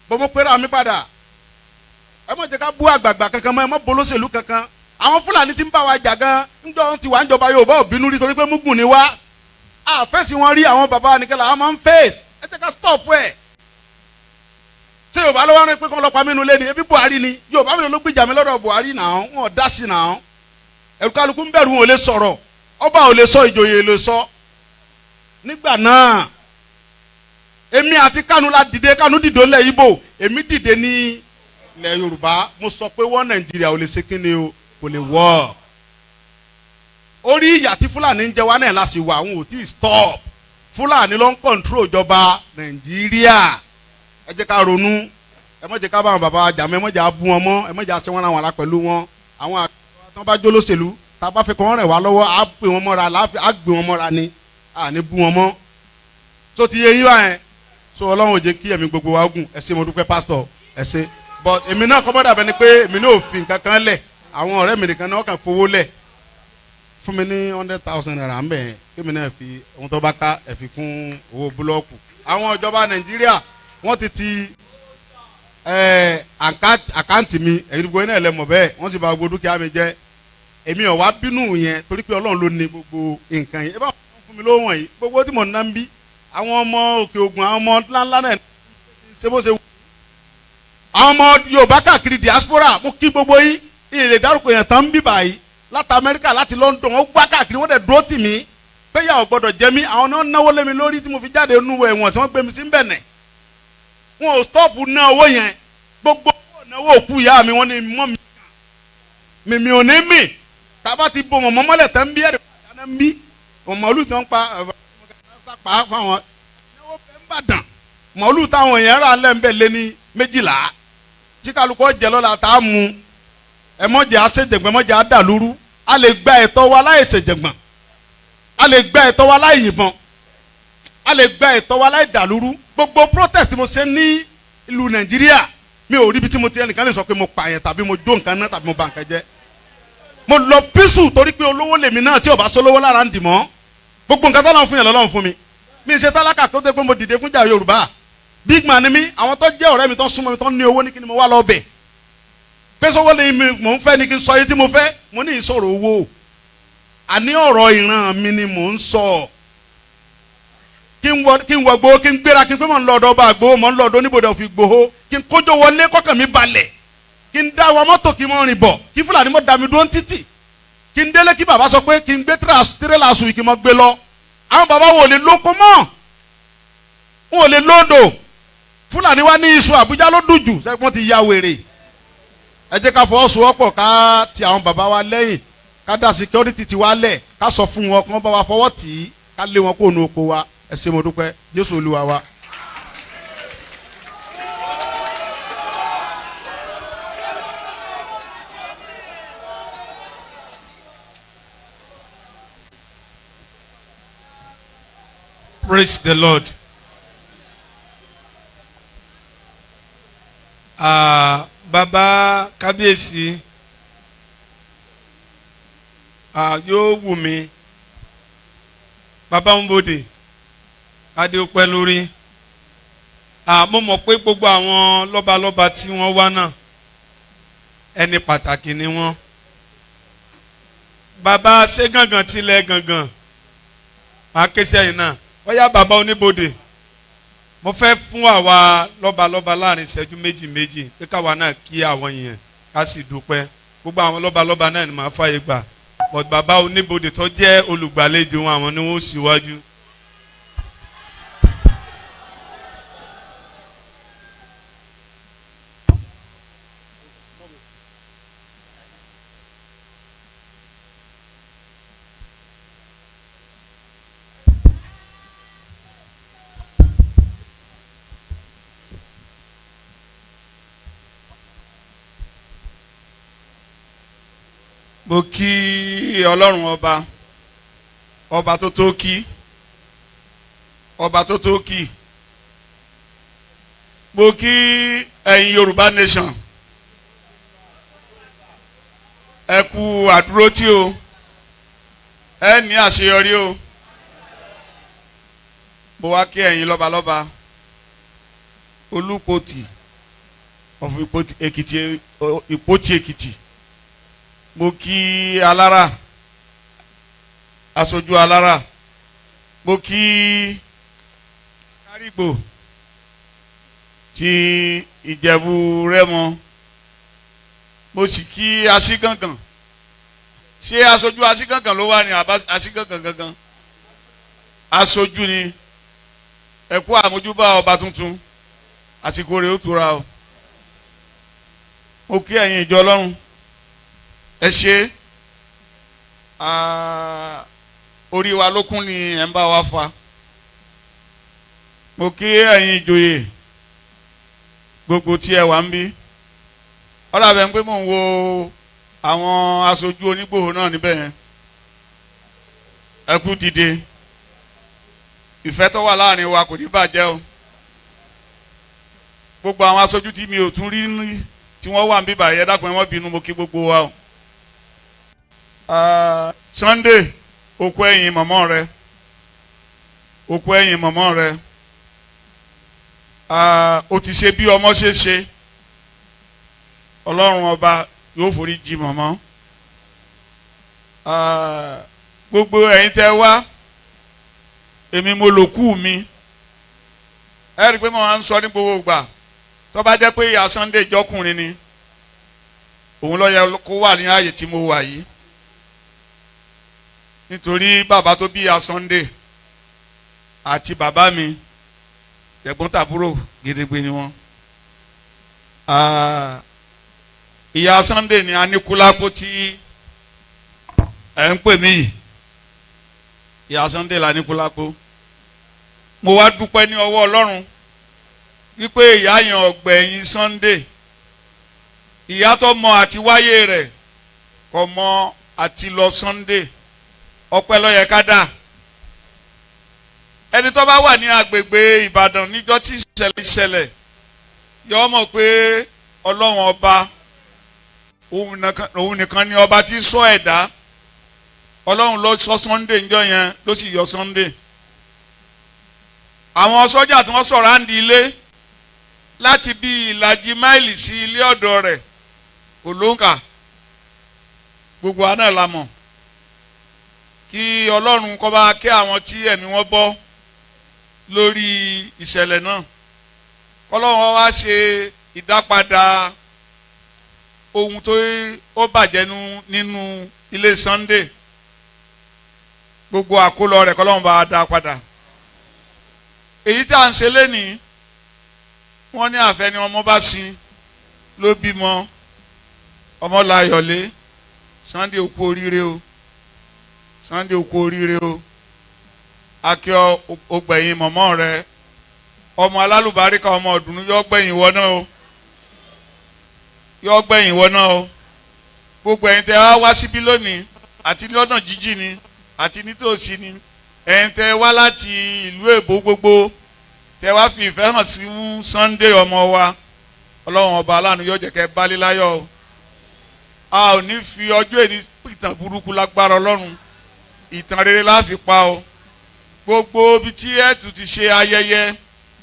bọ́mọ pẹ́rẹ́ àmì padà. Ẹ má jẹ́ ká bú àgbààgbà kankan mọ́, ẹ má bolóṣèlú kankan. Àwọn Fúlàní tí ń bá wa jà gan ńjọ ti wà ń jọba Yorùbá ò bínú rí, torí pé mugun ni wá, àfẹ́sí wọn rí. Àwọn bàbá nìkan làwọn máa ń fèsì. Ẹ jẹ́ ká stop ẹ̀. Ṣé Yorùbá ló wá rán pé kí wọ́n lọ pa mí nulẹ̀ ni? Ebi Buhari ni. Yorùbá mi ló gbìjà mi lọ́dọ̀ Buhari náà, wọn ò dá sí náà. Ẹ̀rù kálukú ń bẹ̀rù, wọn ò lè sọ̀rọ̀, ọba ò lè sọ, ìjòyè lè sọ. Nígbà náà, èmi àti Kánú la dìde. Kánú dìde lẹ̀ Ìgbò, èmi dìde ní ilẹ̀ Yorùbá. Mo sọ pé wọ́n Nàìjíríà ò lè ṣe kíni o, kò lè wọ́. Orí ìyà tí Fúlàní ń jẹ wá náà la sì wà, àwọn ò tí ì stop. Fúlàní ló ń control ìjọba Nàìjíríà. Ẹ jẹ́ ká ronú. Ẹ má jẹ́ ká bá àwọn bàbá wa jà mọ́, ẹ má jẹ́ á bú wọn mọ́, ẹ má jẹ́ á ṣe wọ́n ra wọn ra pẹ̀lú wọn. Àwọn àgbà tí wọ́n bá jó lóṣèlú, tá a bá fẹ́ kọ́ wọ́n rẹ̀ wá lọ́wọ́, á pè wọ́n mọ́ra, á gbé wọn mọ́ra ni, à ní bú wọn mọ́. Tó ti yé yín wá yẹn? So Ọlọ́run ò jẹ́ kí ẹ̀mí gbogbo wa gùn. Ẹ ṣé, mo dúpẹ́, pásítọ̀, ẹ ṣé. But èmi náà kọ́ bọ́dà bẹ́ni pé èmi náà ò fi nǹkan kan lẹ̀. Àwọn ọ̀rẹ́ mi nìkan náà wọ́n kàn fowó lẹ̀ fún mi ní ₦100,000 ń bẹ̀ yẹn, kí mi náà fi ohun tó bá ká ẹ̀ fi kún owó búlọ́ọ̀kù. Àwọn ìjọba Nàìjíríà, wọ́n ti ti Ẹ account mi, ẹ̀yin gbogbo iná ẹlẹ́mọ̀ bẹ́ẹ̀, wọ́n sì bà gbogbo dúkìá mi jẹ́. Èmi ò wá bínú yẹn torí pé Ọlọ́run ló ní gbogbo nǹkan yẹn. Ẹ bá wọn fún mi lówó wọ̀nyí, gbogbo tí mò ń ná ń bí àwọn ọmọ òkè ògùn, àwọn ọmọ ńláńlá náà ṣe bó ṣe wù. Àwọn ọmọ Yorùbá káàkiri diaspora, mo kí gbogbo yín. Ìrè dárúkọ yẹn tán ń bí báyìí, láti Amẹ́ríkà, láti London, wọ́n gbá káàkiri, wọ́n dẹ̀ dúró tì mí pé yà ò gbọ́dọ̀ jẹ mí. Àwọn náà náwó lé mi lórí tí mo fi jáde nínú ẹ̀wọ̀n tí wọ́n gbé mi sí Bẹ̀nẹ̀. Wọn ò stop ná owó yẹn. Gbogbo owó náwó òkú ìyá mi, wọ́n ní mọ́ mi mímí ò ní mì. Tábà ti bo mọ̀mọ́ mọ́lẹ̀ tán bí ẹ̀rẹ̀ dáná ń bí mọ̀lú tí wọ́n pa pa fáwọn náwó bẹ́ẹ̀ ń bàdàn mọ̀lú táwọn èèyàn rà lẹ́ńbẹ̀ lé ní 12 tí kálukọ́ jẹ lọ́la tá a mú. Ẹ mọ̀jẹ̀ àṣejẹ̀gbọ́n, mọ̀jẹ̀ àdàlúrú. A lè gba ẹ̀tọ́ wa láì ṣèjẹ̀gbọ́n, a lè gba ẹ̀tọ́ wa láì yìnbọn, a lè gba ẹ̀tọ́ wa láì dàlúrú. Gbogbo protest mo ṣe ní ìlú Nàìjíríà, mi ò rí ibi tí mo ti ẹnìkan lè sọ pé mo pààyàn tàbí mo jó nǹkan náà tàbí mo bà nǹkan jẹ́. Mo lọ písù torí pé olówó lèmi náà, tí ò bá sólówó lára ń dì mọ́. Gbogbo nǹkan tọ́lọ́run fún yẹn lọ́lọ́run fún mi. Mi ṣe tálákà tó dé pé mo dìde fúnjà Yorùbá. Big man ni mí. Àwọn tó jẹ́ ọ̀rẹ́ mi, tó súnmọ́ mi, tó ní owó ní kí ni mo wá lọ bẹ̀ pé sọ́wọ́ lè mi mò ń fẹ́ ni kí n sọ yìí tí mo fẹ́. Mo ní ìsọ̀rọ̀ owó, àní ọ̀rọ̀ ìran mi ni mò ń sọ. Kí n wọ Ìgbòho, kí n gbéra, kí n pé mò ń lọ ọ̀dọ̀ ọba Ìgbòho, mò ń lọ ọ̀dọ̀ oníbodè òfin Ìgbòho, kí n kójó wọlé, kọ́kàn mi balẹ̀, kí n dá wa mọ́tò, kí n mọ́ rìn bọ̀, kí Fúlàní mọ́ dá mi dúró títì, kí n délé, kí bàbá sọ pé kí n gbé tírélà sùn, kí n mọ́ gbé lọ. Àwọn bàbá wo lè lóko mọ́, wọn ò lè lóńdò. Fúlàní wa ní iṣu Àbújá ló dùn jù, sẹ́kùn ti ya wèrè. Ẹ jẹ́ ká fọwọ́sowọ́pọ̀, ká ti àwọn bàbá wa lẹ́yìn, ká dá security ti wa lẹ̀, ká sọ fún wọn kí wọ́n bá wa fọwọ́ tì í, ká lé wọn kó nu oko wa. Ẹ ṣé, mo dúpẹ́. Jésù Olúwa wa. Praise the Lord. Bàbá kábíyèsí, yóò wù mí, bàbá ń bòde, adé ó pẹ́ lórí. Mo mọ̀ pé gbogbo àwọn lọ́balọ́ba tí wọ́n wá náà, ẹni pàtàkì ni wọ́n. Bàbá ṣé gàngàn tilẹ̀ gàngàn, máa ké sẹ́yìn náà. Bóyá bàbá oníbodè, mo fẹ́ fún àwa lọ́balọ́ba láàrin ìṣẹ́jú méjì méjì pé káwa náà kí àwọn èèyàn, ká sì dúpẹ́. Gbogbo àwọn lọ́balọ́ba náà ni màá fàyè gbà, but bàbá oníbodè tó jẹ́ olùgbàlejò wọn, àwọn ni wọ́n síwájú. Mo kí Ọlọ́run ọba, ọba tó tó kí, ọba tó tó kí. Mo kí ẹ̀yin Yorùbá nation, ẹ kú àdúrótì o, ẹ ní àṣeyọrí o. Mo wá kí ẹ̀yin lọ́balọ́ba, Olúpọ̀tì of Èkìtì, Ìpótì Èkìtì. Mo kí Alára, aṣojú Alára. Mo kí Kárìgbò ti Ìjẹ̀bú Rẹ́mọ. Mo sì kí Aṣígàngàn. Ṣé aṣojú Aṣígàngàn ló wà ní àbá Aṣígàngàn gangan? Aṣojú ni. Ẹ kú àmójúbà ọba tuntun, àsìkò rẹ̀ ó tura o. Mo kí ẹ̀yin ìjọ Ọlọ́run, ẹ ṣe. Orí wa lókun ni ẹ̀ ń bá wa fa. Mo kí ẹ̀yin ìjòyè gbogbo tí ẹ wà ń bí. Ọ̀rọ̀ àbẹ̀ ń pé mò ń wo àwọn aṣojú Onígbòho náà níbẹ̀ yẹn. Ẹ kú dìde. Ìfẹ́ tó wà láàrin wa kò ní bàjẹ́ o. Gbogbo àwọn aṣojú tí mi ò tún rí tí wọ́n wà ń bí báyìí, ẹ dákun ẹ má bínú, mo kí gbogbo wa o. Sunday, okú ẹ̀yìn mọ̀mọ́ rẹ, okú ẹ̀yìn mọ̀mọ́ rẹ. O ti ṣe bí ọmọ ṣe ṣe. Ọlọ́run ọba yóò forí jì mọ̀mọ́. Gbogbo ẹ̀yin tẹ́ wá, èmi mo lò kú mi. Ẹ rí i pé mo máa ń sọ ní gbogbo ìgbà, tó bá jẹ́ pé ìyá Sunday jọkùnrin ni, òun ló yẹ kó wà ní ààyè tí mo wà yìí, nítorí bàbá tó bí ìyá Sunday àti bàbá mi tẹ̀gbọ́n tàbúrò gedegbe ni wọ́n. Ìyá Sunday ni Aníkúlápó tí ẹ̀ ń pè mí yìí. Ìyá Sunday la Aníkúlápó. Mo wá dúpẹ́ ní ọwọ́ Ọlọ́run wípé ìyá yẹn ọ̀gbẹ̀yìn Sunday, ìyá tó mọ àti wáyé rẹ̀ kò mọ àti lọ Sunday. Ọpẹ́ ló yẹ ká dà. Ẹni tó bá wà ní agbègbè Ìbàdàn níjọ́ tí ìṣẹ̀lẹ̀ ìṣẹ̀lẹ̀ yọ mọ̀ pé Ọlọ́run ọba òun nìkan ni ọba tí sọ ẹ̀dá. Ọlọ́run ló sọ Sunday níjọ́ yẹn, ló sì yọ Sunday. Àwọn sọ́jà tí wọ́n sọ̀rọ̀ àǹdí ilé láti bí ìlàjì máìlì sí ilé ọ̀dọ̀ rẹ̀ kò lóǹkà, gbogbo àná la mọ̀. Kí Ọlọ́run kó bá kẹ́ àwọn tí ẹ̀mí wọn bọ́ lórí ìṣẹ̀lẹ̀ náà, kọ́lọ́run wá ṣe ìdápadà ohun tó ó bàjẹ́ nínú ilé Sunday, gbogbo àkólọ rẹ̀ kọ́lọ́run bá dá padà. Èyí tí à ń ṣe lénìí, wọ́n ní àfẹ́ ni ọmọ bá sin ló bímọ, ọmọ láyọ̀lé. Sunday ó kú oríire o, Sunday ó kú oríire o. Akíọ́ ògbẹ̀yìn mọ̀mọ́ rẹ, ọmọ alálùbáríkà, ọmọ ọ̀dùnnú, yọ gbẹ̀yìn wọ náà o, yọ gbẹ̀yìn wọ náà o. Gbogbo ẹ̀yin tẹ́ wá wá síbí lónìí, àti lọ́nà jíjìn ni àti nítòsí ni, ẹ̀yin tẹ́ wá láti ìlú èbó, gbogbo tẹ́ wá fi ìfẹ́ hàn sí Sunday ọmọ wa, Ọlọ́run ọba aláàánú yóò jẹ́ kẹ́ bálé láyọ̀ o. A ò ní fi ọjọ́ èní ìtàn burúkú lágbára Ọlọ́run, ìtàn rere la fi pa o. Gbogbo ibi tí ẹ tún ti ṣe ayẹyẹ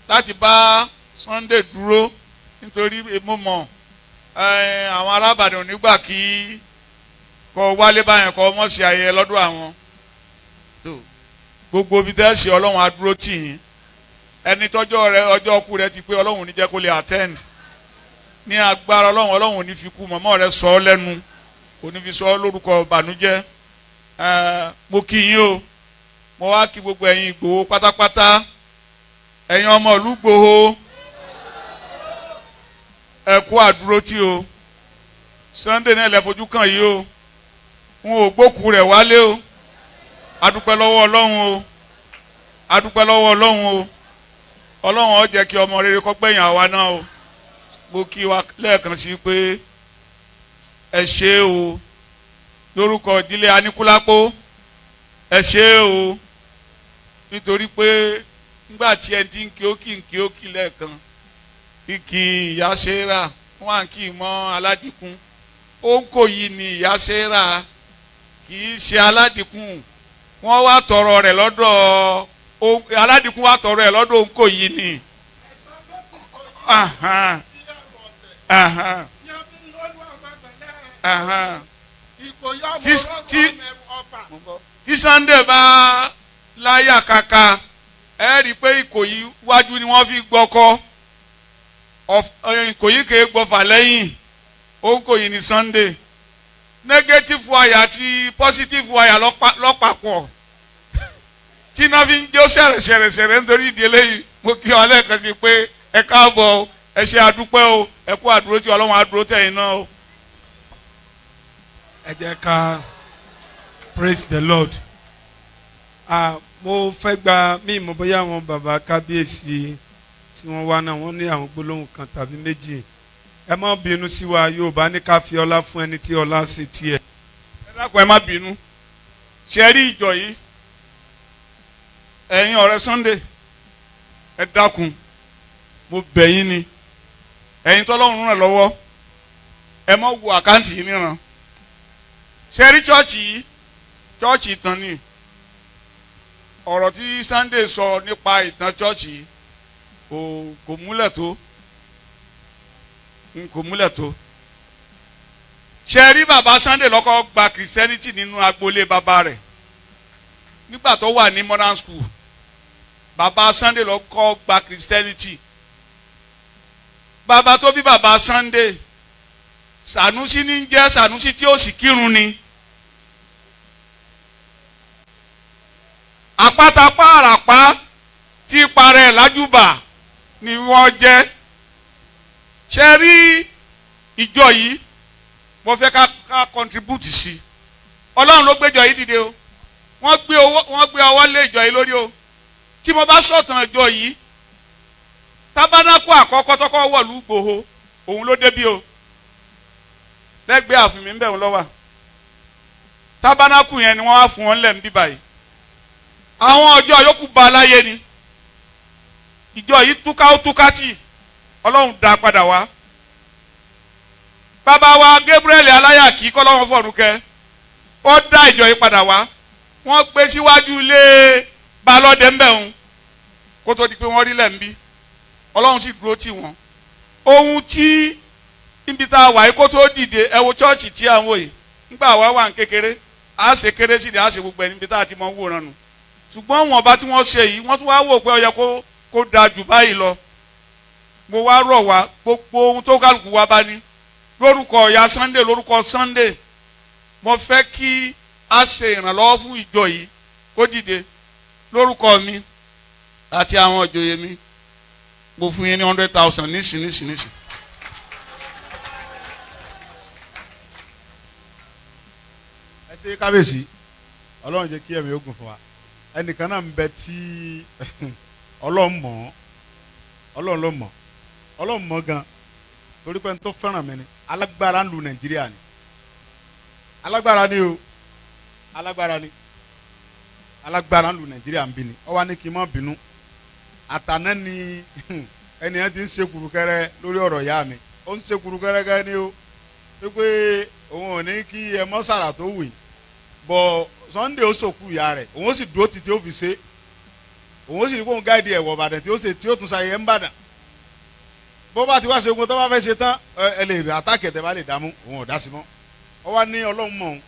láti bá Sunday dúró, nítorí mo mọ̀ àwọn arábàdàn nígbà kí kọ wálé báyẹn kọ mọ̀ sí ayẹyẹ lọ́dọ̀ àwọn. Gbogbo ibi tẹ́ ṣe, Ọlọ́run á dúró tì yín. Ẹni tọ́jọ́ rẹ ọjọ́ ọkú rẹ ti pé, Ọlọ́run ò ní jẹ́ kó lè attend ní agbára Ọlọ́run. Ọlọ́run ò ní fi kú mọ̀mọ́ rẹ sọ ọ́ lẹ́nu, kò ní fi sọ ọ́ lórúkọ ìbànújẹ́. Mo kí yín o. Mo wá kí gbogbo ẹ̀yin Ìgbòho pátápátá, ẹ̀yin ọmọ ìlú Ìgbòho, ẹ kú àdúrótì o. Sunday náà lẹ fojú kàn yìí o, n ò gbókù rẹ̀ wálé o. Adúpẹ́ lọ́wọ́ Ọlọ́run o, adúpẹ́ lọ́wọ́ Ọlọ́run o. Ọlọ́run ó jẹ́ kí ọmọ rere kó gbẹ̀yìn àwa náà o. Mo kí wa lẹ́ẹ̀kan sí pé ẹ ṣé o, lórúkọ ìdílé Aníkúlápó, ẹ ṣé o, nítorí pé nígbà tí ẹ ti ń kí ó kí ń kí ó kí lẹ́ẹ̀kan kìkì ìyá Sarah wọn à ń kí mọ́ aládìkún, ó ń kò yìí ni ìyá Sarah kì í ṣe aládìkún. Wọ́n wá tọrọ rẹ̀ lọ́dọ̀ aládìkún, wá tọrọ ẹ̀ lọ́dọ̀ òǹkò yìí ni. Ahan, ahan, ahan. Tí Sunday bá láyà kaka, ẹ rí i pé Ìkòyí wájú ni wọ́n fi gbọ́kọ́, Ìkòyí kìí gbọ́fà lẹ́yìn. Òǹkòyí ni Sunday. Negative wire àti positive wire lọ́pàpọ̀ tí iná fi ń jó sẹ̀rẹ̀sẹ̀rẹ̀sẹ̀rẹ̀. Nítorí ìdí eléyìí, mo kí ọ lẹ́ẹ̀kan sí pé ẹ káàbọ̀ o, ẹ ṣe, àdúpẹ́ o, ẹ kú àdúró tí Ọlọ́run á dúró tẹ̀yìn náà o. Ẹ jẹ́ ká praise the Lord. Ah, mo fẹ́ gba mí mọ̀ bóyá àwọn bàbá kábíyèsí tí wọ́n wá náà, wọ́n ní àwọn gbólóhùn kan tàbí méjì. Ẹ má bínú sí wa, Yorùbá ní ká fi ọlá fún ẹni tí ọlá sì tiẹ̀. Ẹ dákun, ẹ má bínú. Ṣe rí ìjọ yìí, ẹ̀yin ọ̀rẹ́ Sunday, ẹ dákun, mo bẹ̀ yín ni. Ẹ̀yin tọ́lọ́run ràn lọ́wọ́, ẹ má wo account yìí níran. Ṣe rí church yìí, church ìtàn ni. Ọ̀rọ̀ tí Sunday sọ nípa ìtàn church yìí kò múlẹ̀ tó, kò múlẹ̀ tó. Ṣe rí bàbá Sunday lọ́kọ́ gba Christianity nínú agboolé bàbá rẹ̀ nígbà tó wà ní modern school. Bàbá Sunday lọ́kọ́ gba Christianity. Bàbá tó bí bàbá Sunday, Sànúsí ní jẹ́ Sànúsí tí ó sì kírun ni. Àpáta pààràpá tí parẹ́ lájúbà ni wọ́n jẹ́. Ṣe rí ìjọ yìí, mo fẹ́ ká contribute sí. Ọlọ́run ló gbéjọ yìí dìde o. Wọ́n gbé owó, wọ́n gbé ọwọ́ lé ìjọ yìí lórí o. Tí mo bá sọ̀tàn ìjọ yìí, tabernacle àkọ́kọ́ tọ́kọ́ wọ̀lú Ìgbòho, òun ló débí o. Lẹ́gbẹ̀ẹ́ ààfin mi ń bẹ̀ wọ́n lọ́wọ́. Tabernacle yẹn ni wọ́n wá fún wọn lẹ̀ ń bí báyìí. Àwọn ọjọ́ yòókù ba aláyé ni ìjọ yìí túká, ó túká tì, Ọlọ́run dá padà wá. Bàbá wa Gabriel Aláyàkí, kọ́lọ́run fọ̀run kẹ́, ó dá ìjọ yìí padà wá. Wọ́n gbé síwájú ilé balọ́dẹ ńbẹ̀ ń kó tó di pé wọ́n rí lẹ̀ ń bí. Ọlọ́run sì dúró tì wọ́n. Ohun tí níbi tá a wà yìí kó tó dìde, ẹ wo chọ́ọ̀chì tí à ń wò yìí. Nígbà wá wà ń kékeré, á ṣe kérésì ni, á ṣe gbogbo ẹ̀ níbi tá a ti mọ wòran nù. Ṣùgbọ́n wọn bá tí wọ́n ṣe yìí, wọ́n tún wá wò pé ó yẹ kó da jù báyìí lọ. Mo wá rọ̀ wá, gbogbo ohun tó kálukú wa bá ní, lórúkọ ọ̀yà Sunday, lórúkọ Sunday, mo fẹ́ kí a ṣe ìrànlọ́wọ́ fún ìjọ yìí kó dìde. Lórúkọ mi àti àwọn ìjòyè mi, mo fún yín ní 100,000 nísìn nísìn nísìn. Ẹ ṣe, kábíyèsí. Ọlọ́run jẹ́ kí ẹ̀mí ogun fún wa. Ẹnìkan náà ń bẹ tí Ọlọ́run mọ̀ ọ́, Ọlọ́run ló mọ̀, Ọlọ́run mọ̀ gan, torí pé n tó fẹ́ràn mi ni. Alágbára ń lu Nàìjíríà ni, alágbára ni o, alágbára ni, alágbára ń lu Nàìjíríà ń bí ni. Ọ wá ní kí n má bínú. Àtàná ni ẹnìyẹn ti ń ṣe kùrùkẹrẹ lórí ọ̀rọ̀ ìyá mi. Ó ń ṣe kùrùkẹrẹ gan ni o, wípé òun ò ní kí ẹ mọ́ sàrà tó wù yìí bọ̀. Sunday ó sòkú ìyá rẹ̀, òun ó sì dúró títí ó fi ṣe, òun ó sì rí kóun guide ẹ̀wọ̀ Ìbàdàn tí ó ṣe, tí ó tún ṣayẹyẹ ń bàdàn. Bó bá ti wá ṣe ogun tó bá fẹ́ ṣe tán, ẹ lè attack ẹ̀ tẹ́ bá lè dààmú. Òun ò dá sí mọ́. Ọ wá ní Ọlọ́run mọ̀ òun,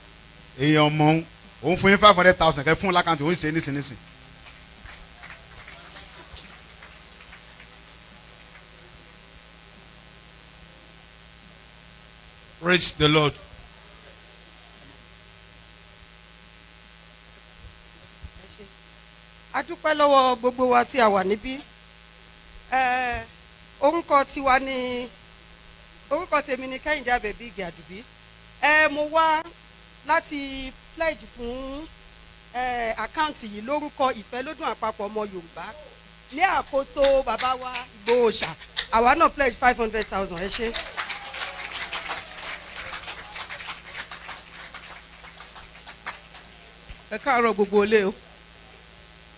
èèyàn mọ̀ òun. Òun fún yín 500,000 kẹ́ fún l'account, òun ṣe nísinsìnyí. Praise the Lord. Ẹ ṣé. A dúpẹ́ lọ́wọ́ gbogbo wa tí a wà níbí. Orúkọ tiwa ni, orúkọ tèmi ni Kẹ́hìndé Àbẹ̀bí Ìgè Àdùbí. Mo wá láti pledge fún account yìí lórúkọ Ìfẹ́lódùn Àpapọ̀ Ọmọ Yorùbá ní àkóso bàbá wa Ìgbòho Ṣà. Àwa náà pledge 500,000. Ẹ ṣé. Ẹ káàárọ̀ gbogbo ilé o.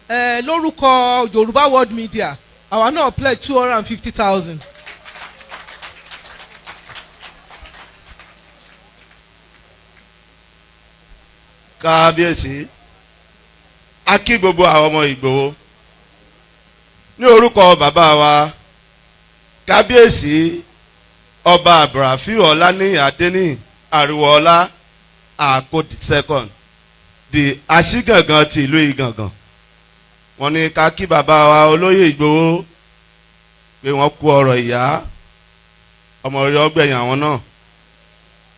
Ẹ lórúkọ Yorùbá World Media, àwa náà pledge 250,000. Kábíyèsí, a kí gbogbo àwọn ọmọ Ìgbòho ní orúkọ bàbá wa, Kábíyèsí Ọba Abdulrafiu Ọláníyì Adéníyì Àríwọ̀ọ́lá Àkòdì second, the Aṣígàngán ti ìlú Ìgàngàn. Wọ́n ní ká kí bàbá wa olóyè Ìgbòho pé wọ́n kú ọ̀rọ̀ ìyá ọmọ rẹ̀, ọgbẹ̀yìn àwọn náà.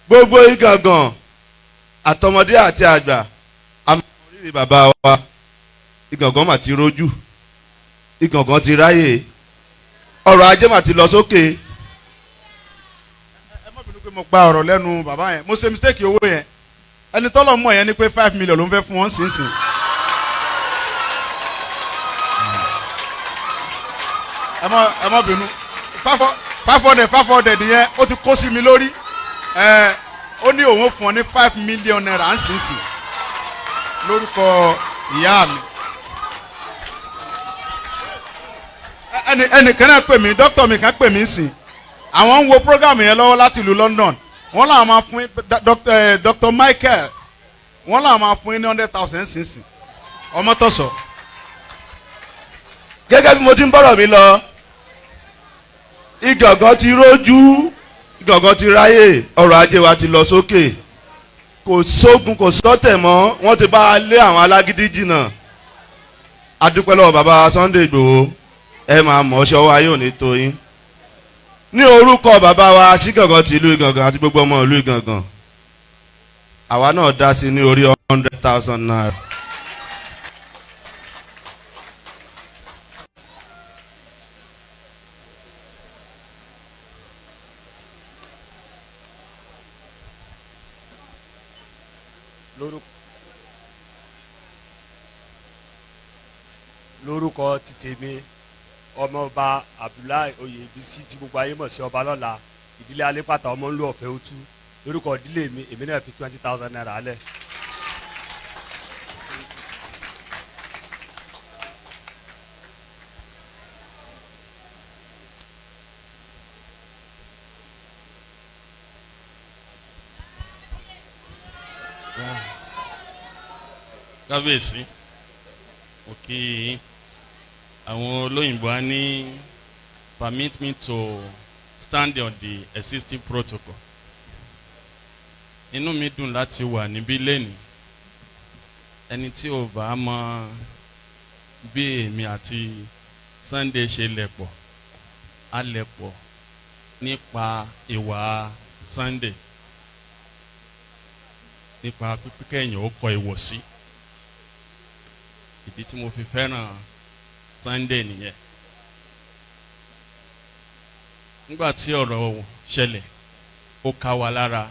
Gbogbo Ìgàngàn, àtọmọdé àti àgbà, àmọ́ rírì bàbá wa. Ìgàngán mà ti rójú, Ìgàngán ti ráyè, ọrọ̀ ajé mà ti lọ sókè. Ẹ má bínú pé mo gba ọ̀rọ̀ lẹ́nu bàbá yẹn. Mo ṣe mistake owó yẹn. Ẹni tọ́lọ̀ mọ̀ yẹn ni pé 5 million ló ń fẹ́ fún wọn sínsìn. Ẹ má bínú, 500 500 yẹn, ó ti kó sí mi lórí. Ẹ ó ní òun fún ọ ní ₦5 million ń sínsìn lórúkọ ìyá mi. Ẹnìkan náà pè mí, dókítà mi kan pè mí sìn. Àwọn ń wo program yẹn lọ́wọ́ láti ìlú London. Wọ́n làwọn máa fún Dr. Michael, wọ́n làwọn máa fún yín ní 100,000 sínsìn ọmọtọ̀sọ̀. Gẹ́gẹ́ bí mo ti ń bọ̀rọ̀ mi lọ, Ìgàngán ti rójú. Ìgàngán ti ráyè, ọrọ̀ ajé wa ti lọ sókè, kò sógun, kò sọ́tẹ̀ mọ́, wọ́n ti bá a lé àwọn alágídí jìnnà. Adúpẹ́ lọ́wọ́ bàbá Sunday Igboho. Ẹ máa mọ̀ ọ́ ṣọwọ́, ayé òní tó yín. Ní orúkọ bàbá wa Aṣígàngán ti ìlú Ìgàngán àti gbogbo ọmọ ìlú Ìgàngán, àwa náà dá sí ní orí ₦100,000. Lórúkọ ti tèmi, ọmọọba Abdullahi Oyèbísí tí gbogbo ayé mọ̀ sí ọba lọ́la, ìdílé alépàtà ọmọ ńlú ọ̀fẹ́ òtú, lórúkọ ìdílé mi, èmi náà fi ₦20,000 lẹ̀. Kábíyèsí, mo kí àwọn olóyìnbó á ní, permit me to stand on the existing protocol. Inú mi dùn láti wà níbí lẹ́nu. Ẹni tí ò bá mọ bí èmi àti Sunday ṣe lẹ̀ pọ̀, a lẹ̀ pọ̀ nípa ìwà Sunday, nípa pípẹ́ ó kọ ìwọ̀sí. Ìdí tí mo fi fẹ́ràn Sunday nìyẹn. Nígbà tí ọ̀rọ̀ ṣẹlẹ̀, ó ká wa lára.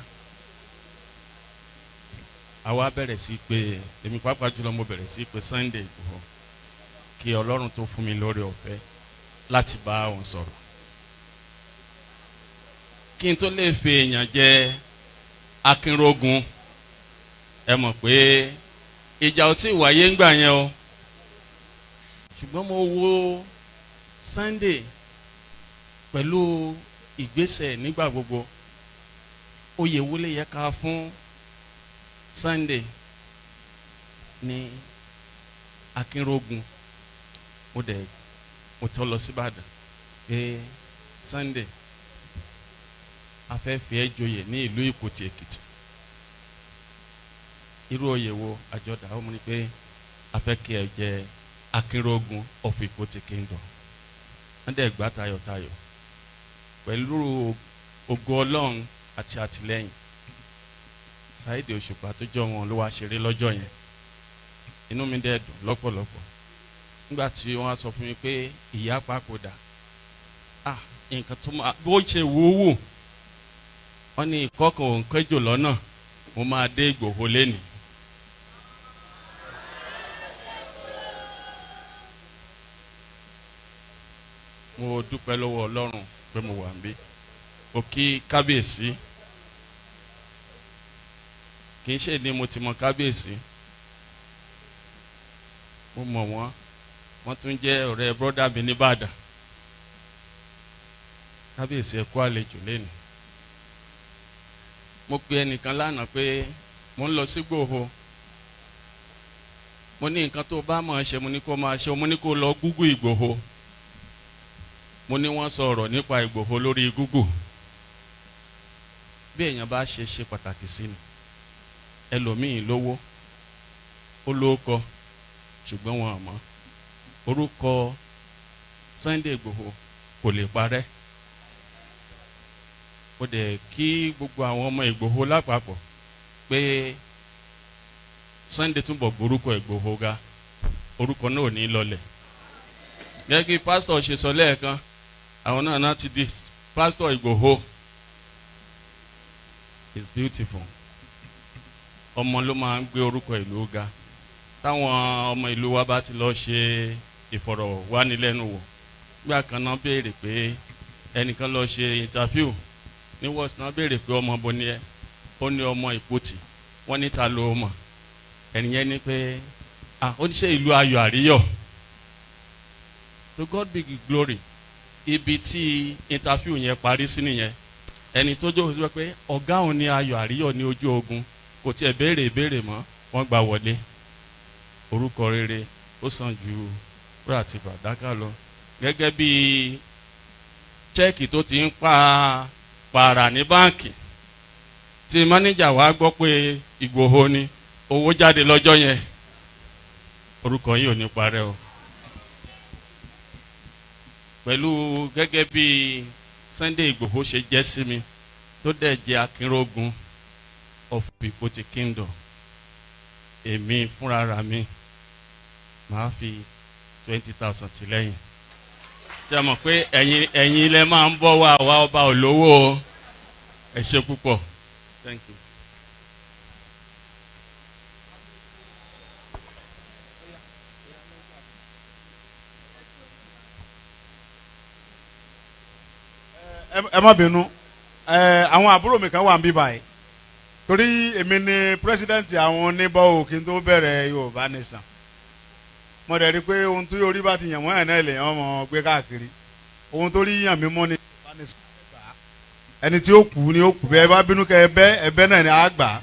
Àwa bẹ̀rẹ̀ sí pé, èmi pàápàá jùlọ, mo bẹ̀rẹ̀ sí pé Sunday Igboho kí Ọlọ́run tó fún mi lórí ọ̀fẹ́ láti bá òun sọ̀rọ̀, kí n tó lè fi èèyàn jẹ akínrógun. Ẹ mọ̀ pé ìjà ò tí ì wáyé ńgbà yẹn o, ṣùgbọ́n mo wo Sunday pẹ̀lú ìgbésẹ̀ nígbà gbogbo. Oyè wọlé yẹ ká fún Sunday ní akínrógun. Mo dẹ̀ mo tọ́ lọ síbàdàn pé Sunday, a fẹ́ fi ẹ́ joyè ní ìlú Ìkòtì Èkìtì. Irú oyè wo àjọdá? Ó mú ni pé a fẹ́ kí ẹ jẹ akínrógun of Ìkòtì Kingdom. Wọ́n dẹ̀ gbà tayọ̀tayọ̀ pẹ̀lú ògo Ọlọ́run àti àtìlẹ́yìn Saheed Òṣùpá tó jọ wọn ló wá ṣeré lọ́jọ́ yẹn. Inú mi dẹ̀ dùn lọ́pọ̀lọpọ̀ nígbà tí wọ́n á sọ fún mi pé ìyá papòdà. Ah, nǹkan tó máa bó ṣe wúwú, wọ́n ní ìkọ́kàn òun kẹjọ lọ́nà, mo máa dé Ìgbòho lẹ́nìí. Mo dúpẹ́ lọ́wọ́ Ọlọ́run pé mo wà níbí. Mo kí kábíyèsí. Kì í ṣe ni mo ti mọ kábíyèsí, mo mọ̀ wọ́n, wọ́n tún jẹ́ ọ̀rẹ́ brọ́dà mi nìbàdàn. Kábíyèsí, ẹ kú àlejò lẹ́nu. Mo pe ẹnìkan lánàá pé mo ń lọ sí Ìgbòho. Mo ní nǹkan tó bá máa ṣe, mo ní kó máa ṣe, mo ní kó lọ Google Ìgbòho. Mo ní wọ́n sọ ọ̀rọ̀ nípa Ìgbòho lórí Google. Bí èèyàn bá ṣe ṣe pàtàkì sí ni. Ẹlòmíì lówó, ó lóókọ, ṣùgbọ́n wọn àmọ́ orúkọ Sunday Ìgbòho kò lè parẹ́. Ó dẹ̀ kí gbogbo àwọn ọmọ Ìgbòho lápapọ̀ pé Sunday túnbọ̀ gborúkọ Ìgbòho ga, orúkọ náà ò ní lọlẹ̀. Gẹ́gẹ́ bí pásítọ̀ ṣe sọ lẹ́ẹ̀kan, àwọn náà náà ti di pásítọ̀ Ìgbòho. It's beautiful. Ọmọ ló máa ń gbé orúkọ ìlú ga. Táwọn ọmọ ìlú wa bá ti lọ ṣe ìfọ̀rọ̀wánilẹ́nuwò gbà kan náà, béèrè pé ẹnìkan lọ ṣe interview ní wọ́ọ̀sì náà, béèrè pé ọmọ bo ni ẹ, ó ní ọmọ Ìpotì. Wọ́n ní ta ló mọ̀? Ẹnìyẹn ní pé ah, ó ní ṣe ìlú ayọ̀ àríyọ̀. To God be the glory. Ibi tí interview yẹn parí sí nìyẹn. Ẹni tó jókòó sí pé ọ̀gá òun ní ayọ̀ àríyọ̀ ní ojú ogun, kò tiẹ̀ béèrè ìbéèrè mọ́, wọ́n gbà wọlé. Orúkọ rere ó sàn ju wúrà àti fàdákà lọ. Gẹ́gẹ́ bí cheque tó ti ń pa pààrà ní báǹkì tí mánéjà wa gbọ́ pé Ìgbòho ni owó jáde lọ́jọ́ yẹn. Orúkọ yìí ò ní parẹ́ o. Pẹ̀lú gẹ́gẹ́ bí Sunday Ìgbòho ṣe jẹ́ sí mi, tó dẹ̀ jẹ́ Akínrógun of Ìpotì Kingdom, èmi fúnra ra mi màá fi 20,000 tì lẹ́yìn. Ṣé ẹ mọ̀ pé ẹ̀yin ilẹ̀ máa ń bọ̀ wá wá ọba olówó o. Ẹ ṣe púpọ̀. Thank you. Ẹ má bínú, ẹ àwọn àbúrò mi kan wà ń bí báyìí, torí èmi ni president àwọn oníbọ̀wò kí n tó bẹ̀rẹ̀ Yorùbá Nation. Mo dẹ̀ rí i pé ohun tó orí bá ti yàn wọ́n ẹ̀ náà lè yàn mọ́ gbé káàkiri. Ohun tó rí yàn mí mọ́ ni Yorùbá Nation. Ẹni tí ó kú ni ó kú, bẹ́ẹ̀ bá bínú kẹ ẹbẹ́ ẹbẹ́ náà ni á gbà.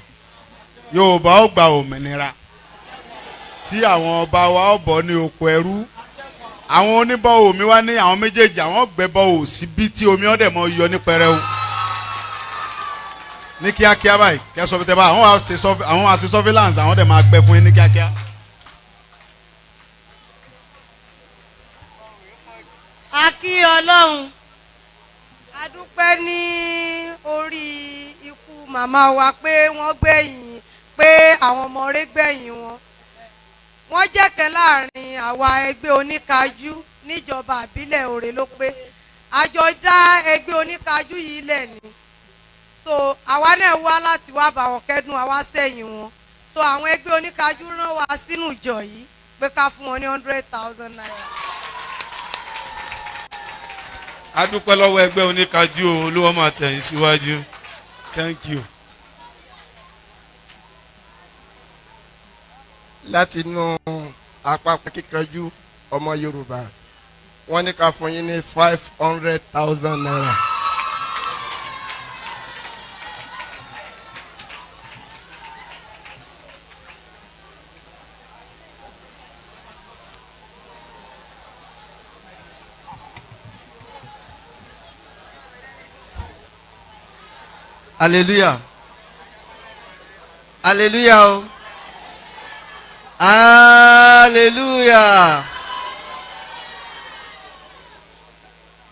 Yorùbá ó gba òmìnira tí àwọn ọba wa ó bọ̀ ní oko ẹrú. Àwọn oníbọ̀wò mi wá ní àwọn méjèèjì, àwọn gbẹ́bọ̀wò síbi tí omi ọ̀dẹ̀ mọ́ yọ ní pẹrẹu ní kíákíá báyìí. Kẹ́ sọ tẹ́ bá àwọn wá ṣe surveillance, àwọn dẹ̀ máa gbẹ fún yín ní kíákíá. A kí Ọlọ́run, a dúpẹ́ ní orí ikú màmá wa pé wọ́n gbẹ̀yìn, pé àwọn ọmọ rẹ̀ gbẹ̀yìn wọn. Wọ́n jẹ́kẹ́ láàrin àwa ẹgbẹ́ oníkajú níjọba àbílẹ̀ Òrè ló pé àjọ dá ẹgbẹ́ oníkajú yìí lẹ̀ ni. So àwa náà wá láti wá bá wọn kẹ́dùn, àwa sẹ́yìn wọn. So àwọn ẹgbẹ́ oníkajú rán wa sínú ìjọ yìí pé ká fún wọn ní 100,000 naira. A dúpẹ́ lọ́wọ́ ẹgbẹ́ oníkajú o, Olúwa máa tẹ̀yìn síwájú. Thank you. Láti inú àpapọ̀ kíkanjú ọmọ Yorùbá, wọ́n ní ká fún yín ní 500,000 naira. Hallelujah, hallelujah o, hallelujah.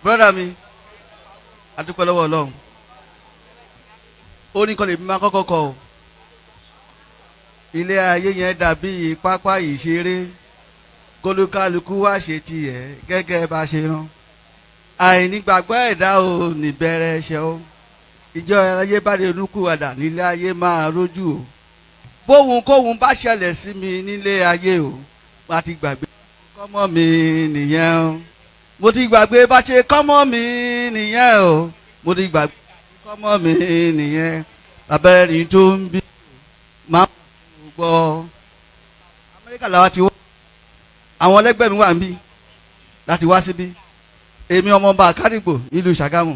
Brother mi, a dúpẹ́ lọ́wọ́ Ọlọ́run. Ó ní kọ́ lè máa kọ́kọ́ kọ o. Ilé ayé yẹn dàbí pápá ìṣeré, kólúkálukú wá ṣe tiẹ̀ gẹ́gẹ́ bá ṣe rán. Àìnígbàgbọ́ ẹ̀dá ò ní bẹ̀rẹ̀ ẹ̀ṣẹ̀ o. Ìjọ ayé bá lè rúkú àdà nílé ayé máa rójú o. Bóhun kóhun bá ṣẹlẹ̀ sí mi nílé ayé o, má ti gbàgbé kọ́mọ́ mi nìyẹn o. Mo ti gbàgbé bá ṣe kọ́mọ́ mi nìyẹn o. Mo ti gbàgbé kọ́mọ́ mi nìyẹn. Abẹ́rẹ́ ni tó ń bí máa ń gbọ́. Amẹ́ríkà làwa ti wá. Àwọn ẹlẹ́gbẹ́ mi wà níbí láti wá síbí. Èmi ọmọọba Àkárìgbò nílùú Ṣàgámù.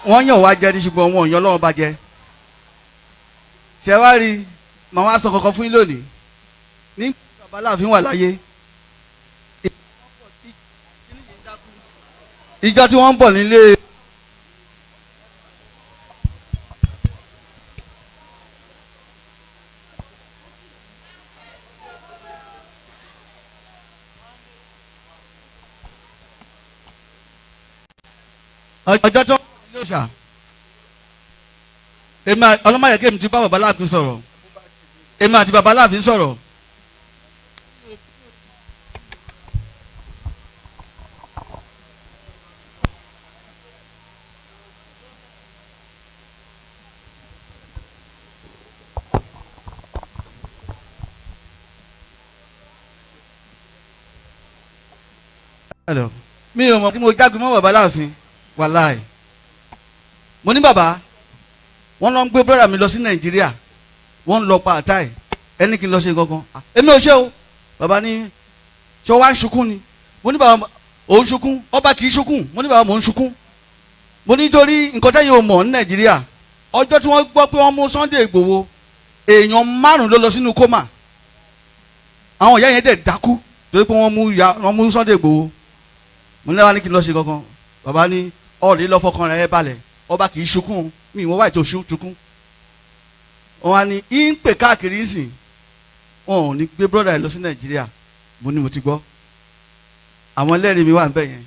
Wọ́n yàn wá jẹ ní, ṣùgbọ́n wọn ò yan Ọlọ́run bá jẹ. Ṣé wá rí, màá wá sọ kankan fún yín lónìí. Ní bàbá Aláàfin wà láyé, ìjọ tí wọ́n ń bọ̀ nílé ọjọ́ tí wọ́n ń bọ̀ nílé òòṣà, èmi ọlọ́mọ yẹ kí èmi ti bá bàbá Aláàfin sọ̀rọ̀, èmi àti bàbá Aláàfin sọ̀rọ̀. Mi ò mọ̀ kí mo jágbe mọ́ bàbá Aláàfin, wàláì. Mo ní bàbá, wọ́n lọ ń gbé brọ́dà mi lọ sí Nàìjíríà, wọ́n ń lọ pa àtàì, ẹni kí n lọ ṣe gangan. Èmi ò ṣe o. Bàbá ní ṣọ wá ń sunkún ni. Mo ní bàbá, òun sunkún, ọba kì í sunkún. Mo ní bàbá, mò ń sunkún. Mo ní torí nǹkan tẹ́yìn ò mọ̀ ní Nàìjíríà, ọjọ́ tí wọ́n gbọ́ pé wọ́n mú Sunday Igboho, èèyàn 5 ló lọ sínú kómà. Àwọn ìyá yẹn dẹ̀ dákú torí pé wọ́n mú Sunday Igboho. Mo ní wá ní kí n lọ ṣe kankan. Bàbá ní ọ̀rẹ́ lọ́fọ̀kan rẹ̀ balẹ̀, ọba kì í sunkún, mi ìwọ́n wáyé tó sunkún. Wọn á ní í ń pè káàkiri sìn, wọn ò ní gbé brọ́dà yìí lọ sí Nàìjíríà. Mo ní mo ti gbọ́, àwọn ẹlẹ́rìí mi wà ń bẹ̀ yẹn.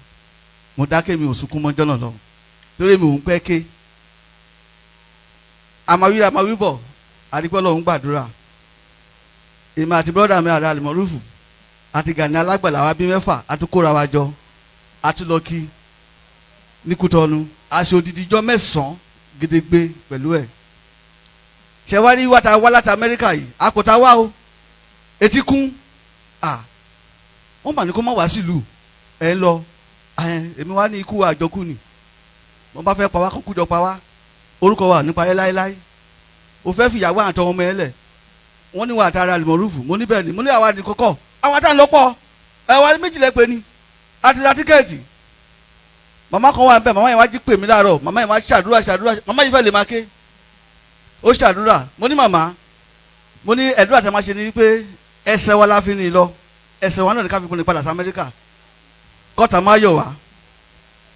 Mo dákẹ́, mi ò sunkún mọ́jọ́ náà lọ torí mi ò ń pẹ́ ké. Àmàwí àmàwí bọ̀, àdìpọ́ lọ́hún gbàdúrà. Èmi àti brọ́dà mi àrà àlùmọ́rúfù àti Gani Alágbàlá wa bí mẹ́fà àtúkóra wa jọ, àtúlọ́kì ní Kútọ́nù, aṣọ odidi ijọ́ 9 gedegbe pẹ̀lú ẹ̀. Ṣẹ̀wárí wa ta wá láti Amẹ́ríkà yìí, àpótá wá o, etí kún à wọ́n mà ní kó má wá sílùú ẹ̀ ń lọ. Èmi wá ní ikú wa àjọkú ni, wọ́n bá fẹ́ pa wá kó kújọ pa wá, orúkọ wa nípa ẹ láéláé. O fẹ́ fìyàwó àtọwọn ọmọ ẹ lẹ̀, wọ́n ní wà á tara àlùmọ̀rúfù. Mo ní bẹ́ẹ̀ ni, mo ní àwa ní kọ́kọ́ àwọn àtàn lọ́pọ̀ ẹ wá méjìlá pé ni àti ra tíkẹ́ẹ̀tì. Màmá kan wà níbẹ̀, màmá yẹn wá jí pè mí láàárọ̀, màmá yẹn wá ṣàdúrà ṣàdúrà, màmá yìí fẹ́ lè máa ké, ó ṣàdúrà. Mo ní màmá, mo ní ẹ̀dúrà tí a máa ṣe ni pé ẹsẹ̀ wa la fi ní lọ, ẹsẹ̀ wa náà ní ká fi pinnu padà sí Amẹ́ríkà, kọ́tà má yọ̀ wá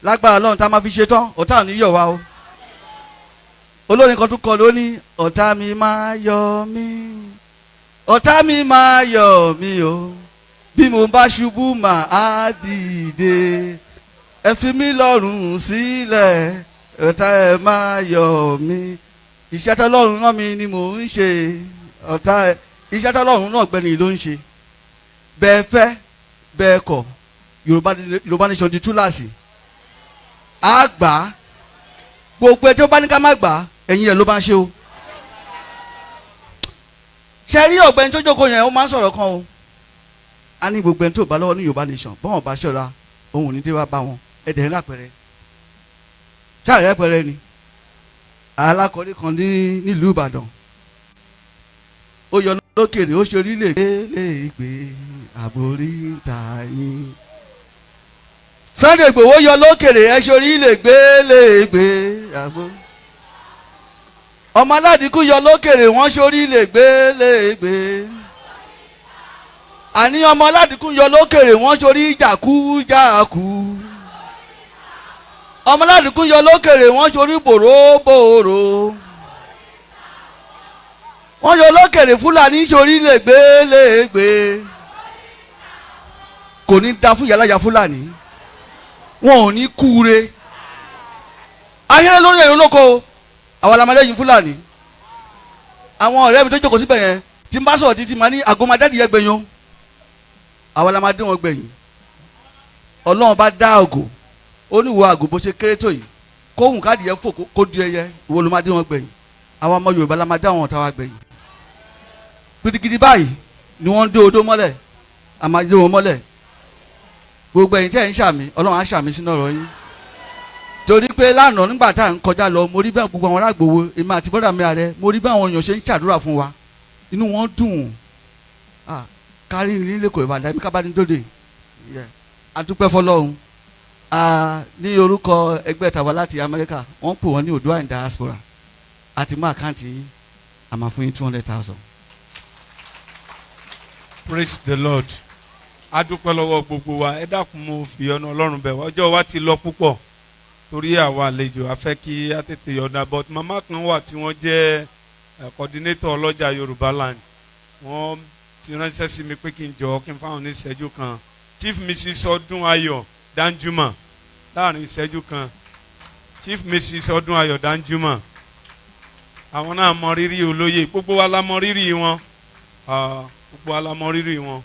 lágbára Ọlọ́run, tá a máa fi ṣe tán, ọ̀tá ò ní yọ̀ wá o. Olórin kan tún kọ ló ní ọ̀tá mi máa yọ̀ mí, ọ̀tá mi máa yọ̀ mí o, bí mo bá ṣubú màá dìde, ẹ fi mí lọ́rùn sílẹ̀, ọ̀tá ẹ máa yọ̀ mí. Iṣẹ́ tọ́lọ́run rán mi ni mò ń ṣe, ọ̀tá ẹ iṣẹ́ tọ́lọ́run náà gbẹ́ni ló ń ṣe. Bẹ́ẹ̀ fẹ́ bẹ́ẹ̀ kọ̀, Yorùbá nation di túláàsì, á gbà á. Gbogbo ẹ tó bá ní ká má gbà á, ẹ̀yin ẹ̀ ló bá ń ṣe o. Ṣe rí ọ̀gbẹ́ni tó jókòó yẹn, ó máa ń sọ̀rọ̀ kan o, a ní gbogbo ẹni tó bá lọ́wọ́ ní Yorùbá nation, bọ́n bá ṣọ́ra òun ò ní dé wá bá wọn. Ẹ̀dẹ̀ ńlá pẹ̀rẹ̀ ṣáà pẹ̀rẹ̀ ni alákọ̀ọ́rí kan ní nílùú Ìbàdàn, ó yọ lókèrè, ó ṣe orílẹ̀ èdè gbé àbórí ta yín. Sunday Igboho yọ lókèrè, ẹ ṣe orílẹ̀ gbé lè gbé àbó. Ọmọ aládìkú yọ lókèrè, wọ́n ṣe orílẹ̀ gbé lè gbé. Àní ọmọ aládìkú yọ lókèrè, wọ́n ṣorí jàkújàkú. Ọmọ aládìkú yọ lókèrè, wọ́n ṣorí bòróbòrò. Wọ́n yọ lókèrè, Fúlàní ṣorí lègbé lègbé. Kò ní da fún yàláyà Fúlàní, wọn ò ní kúure. Ayẹyẹ lórí ẹ̀yìn olóko, àwọn alamọdé Fúlàní. Àwọn ọ̀rẹ́ mi tó jókòó síbẹ̀ yẹn, tí n bá sọ̀rọ̀ títí màá ní àgọ́mọdé yẹn gbẹ̀yàn, àwọn la máa dín wọn gbẹ̀yìn. Ọlọ́run bá dá ògò, ó ní ìwọ àgò bó ṣe kéré tó yìí, kóhùn káàdì yẹn fò kó di ẹyẹ, ìwọ ló máa dín wọn gbẹ̀yìn. Àwọn ọmọ Yorùbá la máa dá àwọn ọ̀tá wa gbẹ̀yìn. Gidigidi báyìí ni wọ́n ń dé odó mọ́lẹ̀, a máa dé wọn mọ́lẹ̀. Gbogbo ẹ̀yin tẹ́ ẹ̀ ń ṣàmì, Ọlọ́run á ṣàmì sínú ọ̀rọ̀ yín. Torí pé lánàá nígbà tá à ń kọjá lọ, mo rí bí gbogbo àwọn aráàgbòwo, èmi àti bọ́dà mi ààrẹ, mo rí bí àwọn èèyàn ṣe ń ṣàdúrà fún wa, inú wọn dùn. Kárí nílé kò ìbàdàn ẹbí kábàdí dòde, adúpẹ́ fọlọ́run. Ní orúkọ ẹgbẹ́ tàwa láti Amẹ́ríkà, wọ́n pè wọ́n ní Oòduà in diaspora, àti mú àkáǹtì yín, a máa fún yín 200,000. Praise the Lord. A dúpẹ́ lọ́wọ́ gbogbo wa. Ẹ dákun, mo fi ọ̀nà Ọlọ́run bẹ̀ wá. Ọjọ́ wa ti lọ púpọ̀ torí àwa àlejò, a fẹ́ kí a tètè yọ̀ǹda, but màmá kan wà tí wọ́n jẹ́ coordinator ọlọ́jà Yorùbá land, wọ́n ti ránṣẹ́ sí mi pé kí n jọ kí n fáwọn ní ìṣẹ́jú kan. Chief Mrs Ọdún Ayọ̀ Danjuma, láàrin ìṣẹ́jú kan. Chief Mrs Ọdún Ayọ̀ Danjuma, àwọn náà mọ rírì olóyè. Gbogbo wa la mọ rírì wọn, gbogbo wa la mọ rírì wọn.